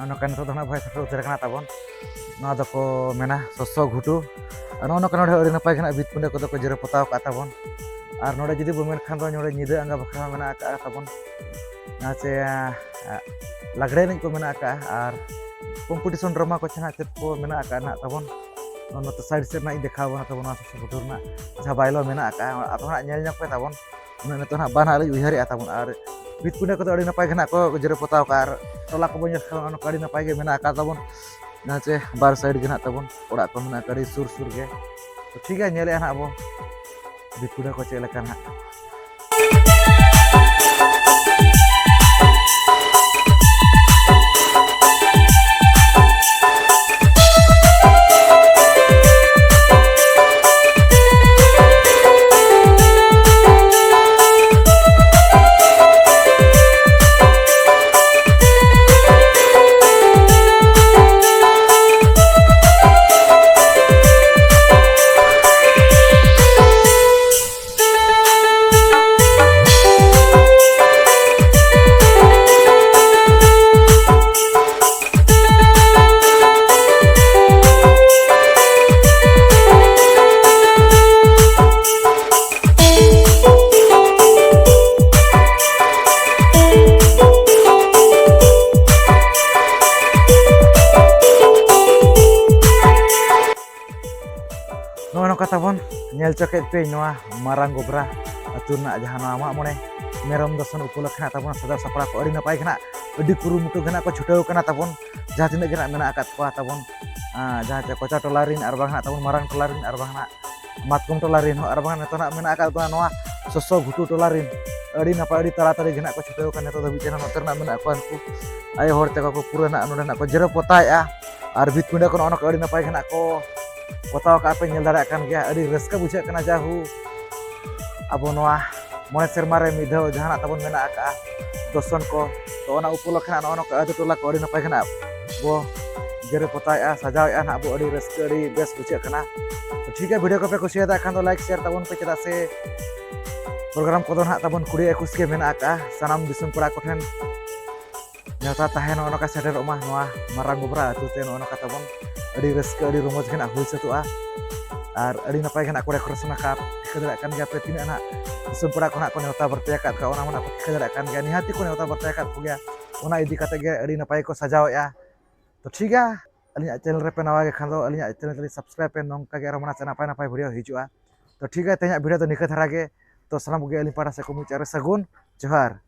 ᱟᱨ ᱱᱚᱝᱠᱟ ᱱᱤᱛᱚᱜ ᱫᱚ ᱱᱟᱦᱟᱜ ᱵᱷᱟᱭ ᱥᱮᱴᱮᱨ ᱩᱛᱟᱹᱨ ᱟᱠᱟᱱᱟ ᱛᱟᱵᱚᱱ᱾ ᱱᱚᱣᱟ ᱫᱚᱠᱚ ᱢᱮᱱᱟ ᱥᱚᱥᱚ ᱜᱷᱩᱴᱩ᱾ ᱟᱨ ᱱᱚᱜᱼᱚ ᱱᱚᱝᱠᱟ ᱱᱚᱰᱮ ᱟᱹᱰᱤ ᱱᱟᱯᱟᱭ ᱜᱮ ᱱᱟᱦᱟᱜ ᱵᱷᱤᱛ ᱯᱤᱸᱰᱟᱹ ᱠᱚᱫᱚ ᱠᱚ ᱡᱮᱨᱮᱲ ᱯᱚᱛᱟᱣ ᱟᱠᱟᱫ ᱛᱟᱵᱚᱱ᱾ ᱟᱨ ᱱᱚᱰᱮ ᱡᱩᱫᱤ ᱵᱚ ᱢᱮᱱ ᱠᱷᱟᱱ ᱫᱚ ᱱᱚᱰᱮ ᱧᱤᱫᱟᱹ ᱟᱸᱜᱟ ᱵᱟᱠᱷᱨᱟ ᱦᱚᱸ ᱢᱮᱱᱟᱜ ᱟᱠᱟᱫᱼᱟ ᱛᱟᱵᱚᱱ᱾ ᱱᱟᱪᱮ ᱞᱟᱜᱽᱲᱮ ᱮᱱᱮᱡ ᱠᱚ ᱢᱮᱱᱟᱜ ᱟᱠᱟᱫᱼᱟ, ᱟᱨ ᱠᱚᱢᱯᱤᱴᱤᱥᱚᱱ ᱰᱨᱟᱢᱟ ᱠᱚ ᱪᱮ ᱱᱟᱦᱟᱜ ᱪᱮᱫ ᱠᱚ ᱢᱮᱱᱟᱜ ᱟᱠᱟᱫᱼᱟ ᱱᱟᱦᱟᱜ ᱛᱟᱵᱚᱱ᱾ ᱱᱚᱛᱮ ᱥᱟᱭᱤᱰ ᱥᱮᱫ ᱨᱮᱱᱟᱜ ᱤᱧ ᱫᱮᱠᱷᱟᱣ ᱟᱵᱚᱱᱟ ᱛᱟᱵᱚᱱ, ᱱᱚᱣᱟ ᱥᱩᱥᱩ ᱜᱷᱩᱴᱩ ᱨᱮᱱᱟᱜ ᱡᱟᱦᱟᱸ ᱵᱟᱭᱞᱟ ᱢᱮᱱᱟᱜ ᱟᱠᱟᱫᱼᱟ, ᱟᱯᱮ ᱦᱚᱸ ᱱᱟᱦᱟᱜ ᱧᱮᱞ ᱧᱚᱜ ᱯᱮ ᱛᱟᱵᱚᱱ᱾ ᱩᱱᱟᱹᱜ ᱱᱤᱛᱚᱜ ᱱᱟᱦᱟᱜ ᱵᱟᱝ ᱱᱟᱦᱟᱜ ᱞᱤᱧ ᱩᱭᱦᱟᱹᱨᱮᱫᱼᱟ ᱛᱟᱵᱚᱱ᱾ ᱟᱨ ᱵᱷᱤᱛ ᱯᱤᱸᱰᱟᱹ ᱠᱚᱫᱚ ᱟᱹᱰᱤ ᱱᱟᱯᱟᱭ ᱜᱮ ᱱᱟᱦᱟᱜ ᱠᱚ ᱡᱮᱨᱮᱲ ᱯᱚᱛᱟᱣ ᱠᱟᱜᱼᱟ, ᱟᱨ ᱴᱚᱞᱟ ᱠᱚᱵᱚᱱ ᱧᱮᱞ ᱠᱷᱟᱱ ᱚᱱᱟ ᱠᱚ ᱟᱹᱰᱤ ᱱᱟᱯᱟᱭ ᱜᱮ ᱢᱮᱱᱟᱜ ᱟᱠᱟᱫ ᱛᱟᱵᱚᱱ᱾ ᱡᱟᱦᱟᱸ ᱪᱮ ᱵᱟᱨ ᱥᱟᱭᱤᱰ ᱜᱮ ᱱᱟᱦᱟᱜ ᱛᱟᱵᱚᱱ ᱚᱲᱟᱜ ᱠᱚ ᱢᱮᱱᱟᱜ ᱟᱠᱟᱫ ᱟᱹᱰᱤ ᱥᱩᱨ ᱥᱩᱨ ᱜᱮ᱾ ᱛᱚ ᱴᱷᱤᱠ ᱜᱮᱭᱟ, ᱧᱮᱞᱮᱫᱼᱟ ᱱᱟᱦᱟᱜ ᱟᱵᱚ ᱵᱷᱤᱛ ᱯᱤᱸᱰᱟᱹ ᱠᱚ ᱪᱮᱫ ᱞᱮᱠᱟ ᱱᱟᱦᱟᱜ᱾ ᱱᱚᱜᱼᱚ ᱱᱚᱝᱠᱟ ᱛᱟᱵᱚᱱ ᱧᱮᱞ ᱪᱚ ᱠᱮᱫ ᱯᱮ ᱱᱚᱣᱟ ᱢᱟᱨᱟᱝ ᱜᱚᱵᱨᱟ ᱟᱹᱛᱩ ᱨᱮᱱᱟᱜ ᱡᱟᱦᱟᱸ ᱱᱚᱣᱟ ᱢᱟᱜ ᱢᱚᱬᱮ ᱢᱮᱨᱚᱢ ᱫᱚᱥᱚᱱ ᱩᱯᱚᱞᱚᱠᱠᱷᱮ ᱱᱟᱜ ᱛᱟᱵᱚᱱ ᱥᱟᱡᱟᱣ ᱥᱟᱯᱲᱟᱣ ᱠᱚ ᱟᱹᱰᱤ ᱱᱟᱯᱟᱭ ᱜᱮ ᱱᱟᱜ, ᱟᱹᱰᱤ ᱠᱩᱨᱩᱢᱩᱴᱩ ᱜᱮ ᱱᱟᱜ ᱠᱚ ᱪᱷᱩᱴᱟᱹᱣ ᱠᱟᱱᱟ ᱛᱟᱵᱚᱱ᱾ ᱡᱟᱦᱟᱸ ᱛᱤᱱᱟᱹᱜ ᱜᱮ ᱱᱟᱜ ᱢᱮᱱᱟᱜ ᱟᱠᱟᱫ ᱠᱚᱣᱟ ᱛᱟᱵᱚᱱ, ᱟᱸ, ᱡᱟᱦᱟᱸ ᱪᱮ ᱠᱚᱪᱟ ᱴᱚᱞᱟ ᱨᱮᱱ ᱟᱨ ᱵᱟᱝ ᱱᱟᱜ ᱛᱟᱵᱚᱱ ᱢᱟᱨᱟᱝ ᱴᱚᱞᱟ ᱨᱮᱱ ᱟᱨ ᱵᱟᱝ ᱱᱟᱜ ᱢᱟᱛᱠᱚᱢ ᱴᱚᱞᱟ ᱨᱮᱱ ᱦᱚᱸ ᱟᱨ ᱵᱟᱝ ᱱᱤᱛᱚᱜ ᱱᱟᱜ ᱢᱮᱱᱟᱜ ᱟᱠᱟᱫ ᱵᱚᱱᱟ ᱱᱚᱣᱟ ᱥᱚᱥᱚ ᱜᱷᱩᱴᱩ ᱴᱚᱞᱟ ᱨᱮᱱ ᱟᱹᱰᱤ ᱱᱟᱯᱟᱭ, ᱟᱹᱰᱤ ᱛᱟᱲᱟᱛᱟᱲᱤ ᱜᱮ ᱱᱟᱜ ᱠᱚ ᱪᱷᱩᱴᱟᱹᱣ ᱠᱟᱱᱟ᱾ ᱱᱤᱛᱚᱜ ᱫᱷᱟᱹᱵᱤᱡ ᱛᱮ ᱱᱟᱜ ᱱᱚᱛᱮ ᱨᱮᱱᱟᱜ ᱢᱮᱱᱟᱜ ᱠᱚᱣᱟ ᱩᱱᱠᱩ ᱟᱭᱳ ᱦᱚᱲ ᱛᱟᱠᱚ ᱠᱚ ᱯᱩᱨᱟᱹ ᱱᱟᱜ ᱱᱚᱰᱮ ᱱᱟᱜ ᱠᱚ ᱡᱮᱨᱮᱲ ᱯᱚᱛᱟᱣᱮᱫᱼᱟ᱾ ᱟᱨ ᱵᱷᱤᱛ ᱯᱤᱸᱰᱟᱹ ᱠᱚ ᱱᱚᱜᱼᱚ ᱱᱚᱝᱠᱟ ᱟᱹᱰᱤ ᱱᱟᱯᱟᱭ ᱜᱮ ᱱᱟᱜ ᱠᱚ ᱯᱚᱛᱟᱣ ᱠᱟᱜᱼᱟ ᱯᱮ, ᱧᱮᱞ ᱫᱟᱲᱮᱭᱟᱜ ᱠᱟᱱ ᱜᱮᱭᱟ᱾ ᱟᱹᱰᱤ ᱨᱟᱹᱥᱠᱟᱹ ᱵᱩᱡᱷᱟᱹᱜ ᱠᱟᱱᱟ, ᱡᱟᱦᱩ ᱟᱵᱚ ᱱᱚᱣᱟ ᱢᱚᱬᱮ ᱥᱮᱨᱢᱟ ᱨᱮ ᱢᱤᱫ ᱫᱷᱟᱣ ᱡᱟᱦᱟᱱᱟᱜ ᱛᱟᱵᱚᱱ ᱢᱮᱱᱟᱜ ᱟᱠᱟᱫᱼᱟ ᱫᱚᱥᱚᱱ ᱠᱚ, ᱛᱚ ᱚᱱᱟ ᱩᱯᱚᱞᱚᱠᱠᱷᱮ ᱱᱟᱜ ᱱᱚᱜᱼᱚ ᱱᱚᱝᱠᱟ ᱟᱹᱛᱩ ᱴᱚᱞᱟ ᱠᱚ ᱟᱹᱰᱤ ᱱᱟᱯᱟᱭ ᱜᱮ ᱱᱟᱜ ᱵᱚ ᱡᱮᱨᱮᱲ ᱯᱚᱛᱟᱣᱮᱫᱼᱟ, ᱥᱟᱡᱟᱣᱮᱫᱼᱟ ᱱᱟᱜ ᱵᱚ, ᱟᱹᱰᱤ ᱨᱟᱹᱥᱠᱟᱹ, ᱟᱹᱰᱤ ᱵᱮᱥ ᱵᱩᱡᱷᱟᱹᱜ ᱠᱟᱱᱟ᱾ ᱛᱚ ᱴᱷᱤᱠ ᱜᱮᱭᱟ, ᱵᱷᱤᱰᱤᱭᱳ ᱠᱚᱯᱮ ᱠᱩᱥᱤᱭᱟᱫᱟ ᱠᱷᱟᱱ ᱫᱚ ᱞᱟᱭᱤᱠ ᱥᱮᱭᱟᱨ ᱛᱟᱵᱚᱱ ᱯᱮ, ᱪᱮᱫᱟᱜ ᱥᱮ ᱯᱨᱳᱜᱨᱟᱢ ᱠᱚᱫᱚ ᱱᱟᱜ ᱛᱟᱵᱚᱱ ᱠᱩᱲᱤ ᱮᱠᱩᱥ ᱜᱮ ᱢᱮᱱᱟᱜ ᱟᱠᱟᱫᱼᱟ᱾ ᱥᱟᱱᱟᱢ ᱫᱤᱥᱚᱢ ᱠᱚᱲᱟ ᱠᱚᱴᱷᱮᱱ ᱱᱮᱣᱛᱟ ᱛᱟᱦᱮᱸ ᱱᱚᱜᱼᱚ ᱱᱚᱝᱠᱟ ᱥᱮᱴᱮᱨᱚᱜ ᱢᱟ ᱱᱚᱣᱟ ᱢᱟᱨᱟᱝ ᱜᱚᱵᱨᱟ ᱟᱹᱛᱩ ᱛᱮ, ᱱᱚᱜᱼᱚ ᱱᱚᱝᱠᱟ ᱛᱟᱵᱚᱱ ᱟᱹᱰᱤ ᱨᱟᱹᱥᱠᱟᱹ, ᱟᱹᱰᱤ ᱨᱚᱢᱚᱡᱽ ᱜᱮ ᱱᱟᱜ ᱦᱩᱭ ᱥᱟᱹᱛᱚᱜᱼᱟ᱾ ᱟᱨ ᱟᱹᱰᱤ ᱱᱟᱯᱟᱭ ᱜᱮ ᱱᱟᱜ ᱠᱚ decoration ᱟᱠᱟᱫ᱾ ᱴᱷᱤᱠᱟᱹ ᱫᱟᱲᱮᱭᱟᱜ ᱠᱟᱱ ᱜᱮᱭᱟ ᱯᱮ ᱛᱤᱱᱟᱹᱜ ᱱᱟᱜ ᱫᱤᱥᱚᱢ ᱯᱮᱲᱟ ᱠᱚ ᱱᱟᱜ ᱠᱚ ᱱᱮᱣᱛᱟ ᱵᱟᱨᱛᱮ ᱟᱠᱟᱫ ᱠᱚᱣᱟ, ᱚᱱᱟ ᱢᱟ ᱱᱟᱜ ᱯᱮ ᱴᱷᱤᱠᱟᱹ ᱫᱟᱲᱮᱭᱟᱜ ᱠᱟᱱ ᱜᱮᱭᱟ᱾ ᱱᱤᱦᱟᱹᱛᱤ ᱠᱚ ᱱᱮᱣᱛᱟ ᱵᱟᱨᱛᱮ ᱟᱠᱟᱫ ᱠᱚᱜᱮᱭᱟ, ᱚᱱᱟ ᱤᱫᱤ ᱠᱟᱛᱮ ᱜᱮ ᱟᱹᱰᱤ ᱱᱟᱯᱟᱭ ᱠᱚ ᱥᱟᱡᱟᱣᱮᱫᱼᱟ᱾ ᱛᱚ ᱴᱷᱤᱠ ᱜᱮᱭᱟ, ᱟᱹᱞᱤᱧᱟᱜ channel ᱨᱮᱯᱮ ᱱᱟᱣᱟ ᱜᱮ ᱠᱷᱟᱱ ᱫᱚ ᱟᱹᱞᱤᱧᱟᱜ channel ᱛᱟᱹᱞᱤᱧ subscribe ᱯᱮ, ᱱᱚᱝᱠᱟ ᱜᱮ ᱟᱨᱚ ᱢᱟᱱᱟ ᱱᱟᱯᱟᱭ ᱱᱟᱯᱟᱭ video ᱦᱤᱡᱩᱜᱼᱟ᱾ ᱛᱚ ᱴᱷᱤᱠ ᱜᱮᱭᱟ, ᱛᱮᱦᱮᱧᱟᱜ video ᱫᱚ ᱱᱤᱠᱟᱹ ᱫᱷᱟᱨᱟ ᱜᱮ᱾ ᱛᱚ ᱥᱟᱱᱟᱢ ᱠᱚᱜᱮ ᱟᱹᱞᱤᱧ ᱯᱟᱦᱴᱟ ᱥᱮᱫ ᱠᱷᱚᱱ ᱢᱩᱪᱟᱹᱫ ᱨᱮ ᱥᱟᱹᱜᱩᱱ ᱡᱚᱦᱟᱨ᱾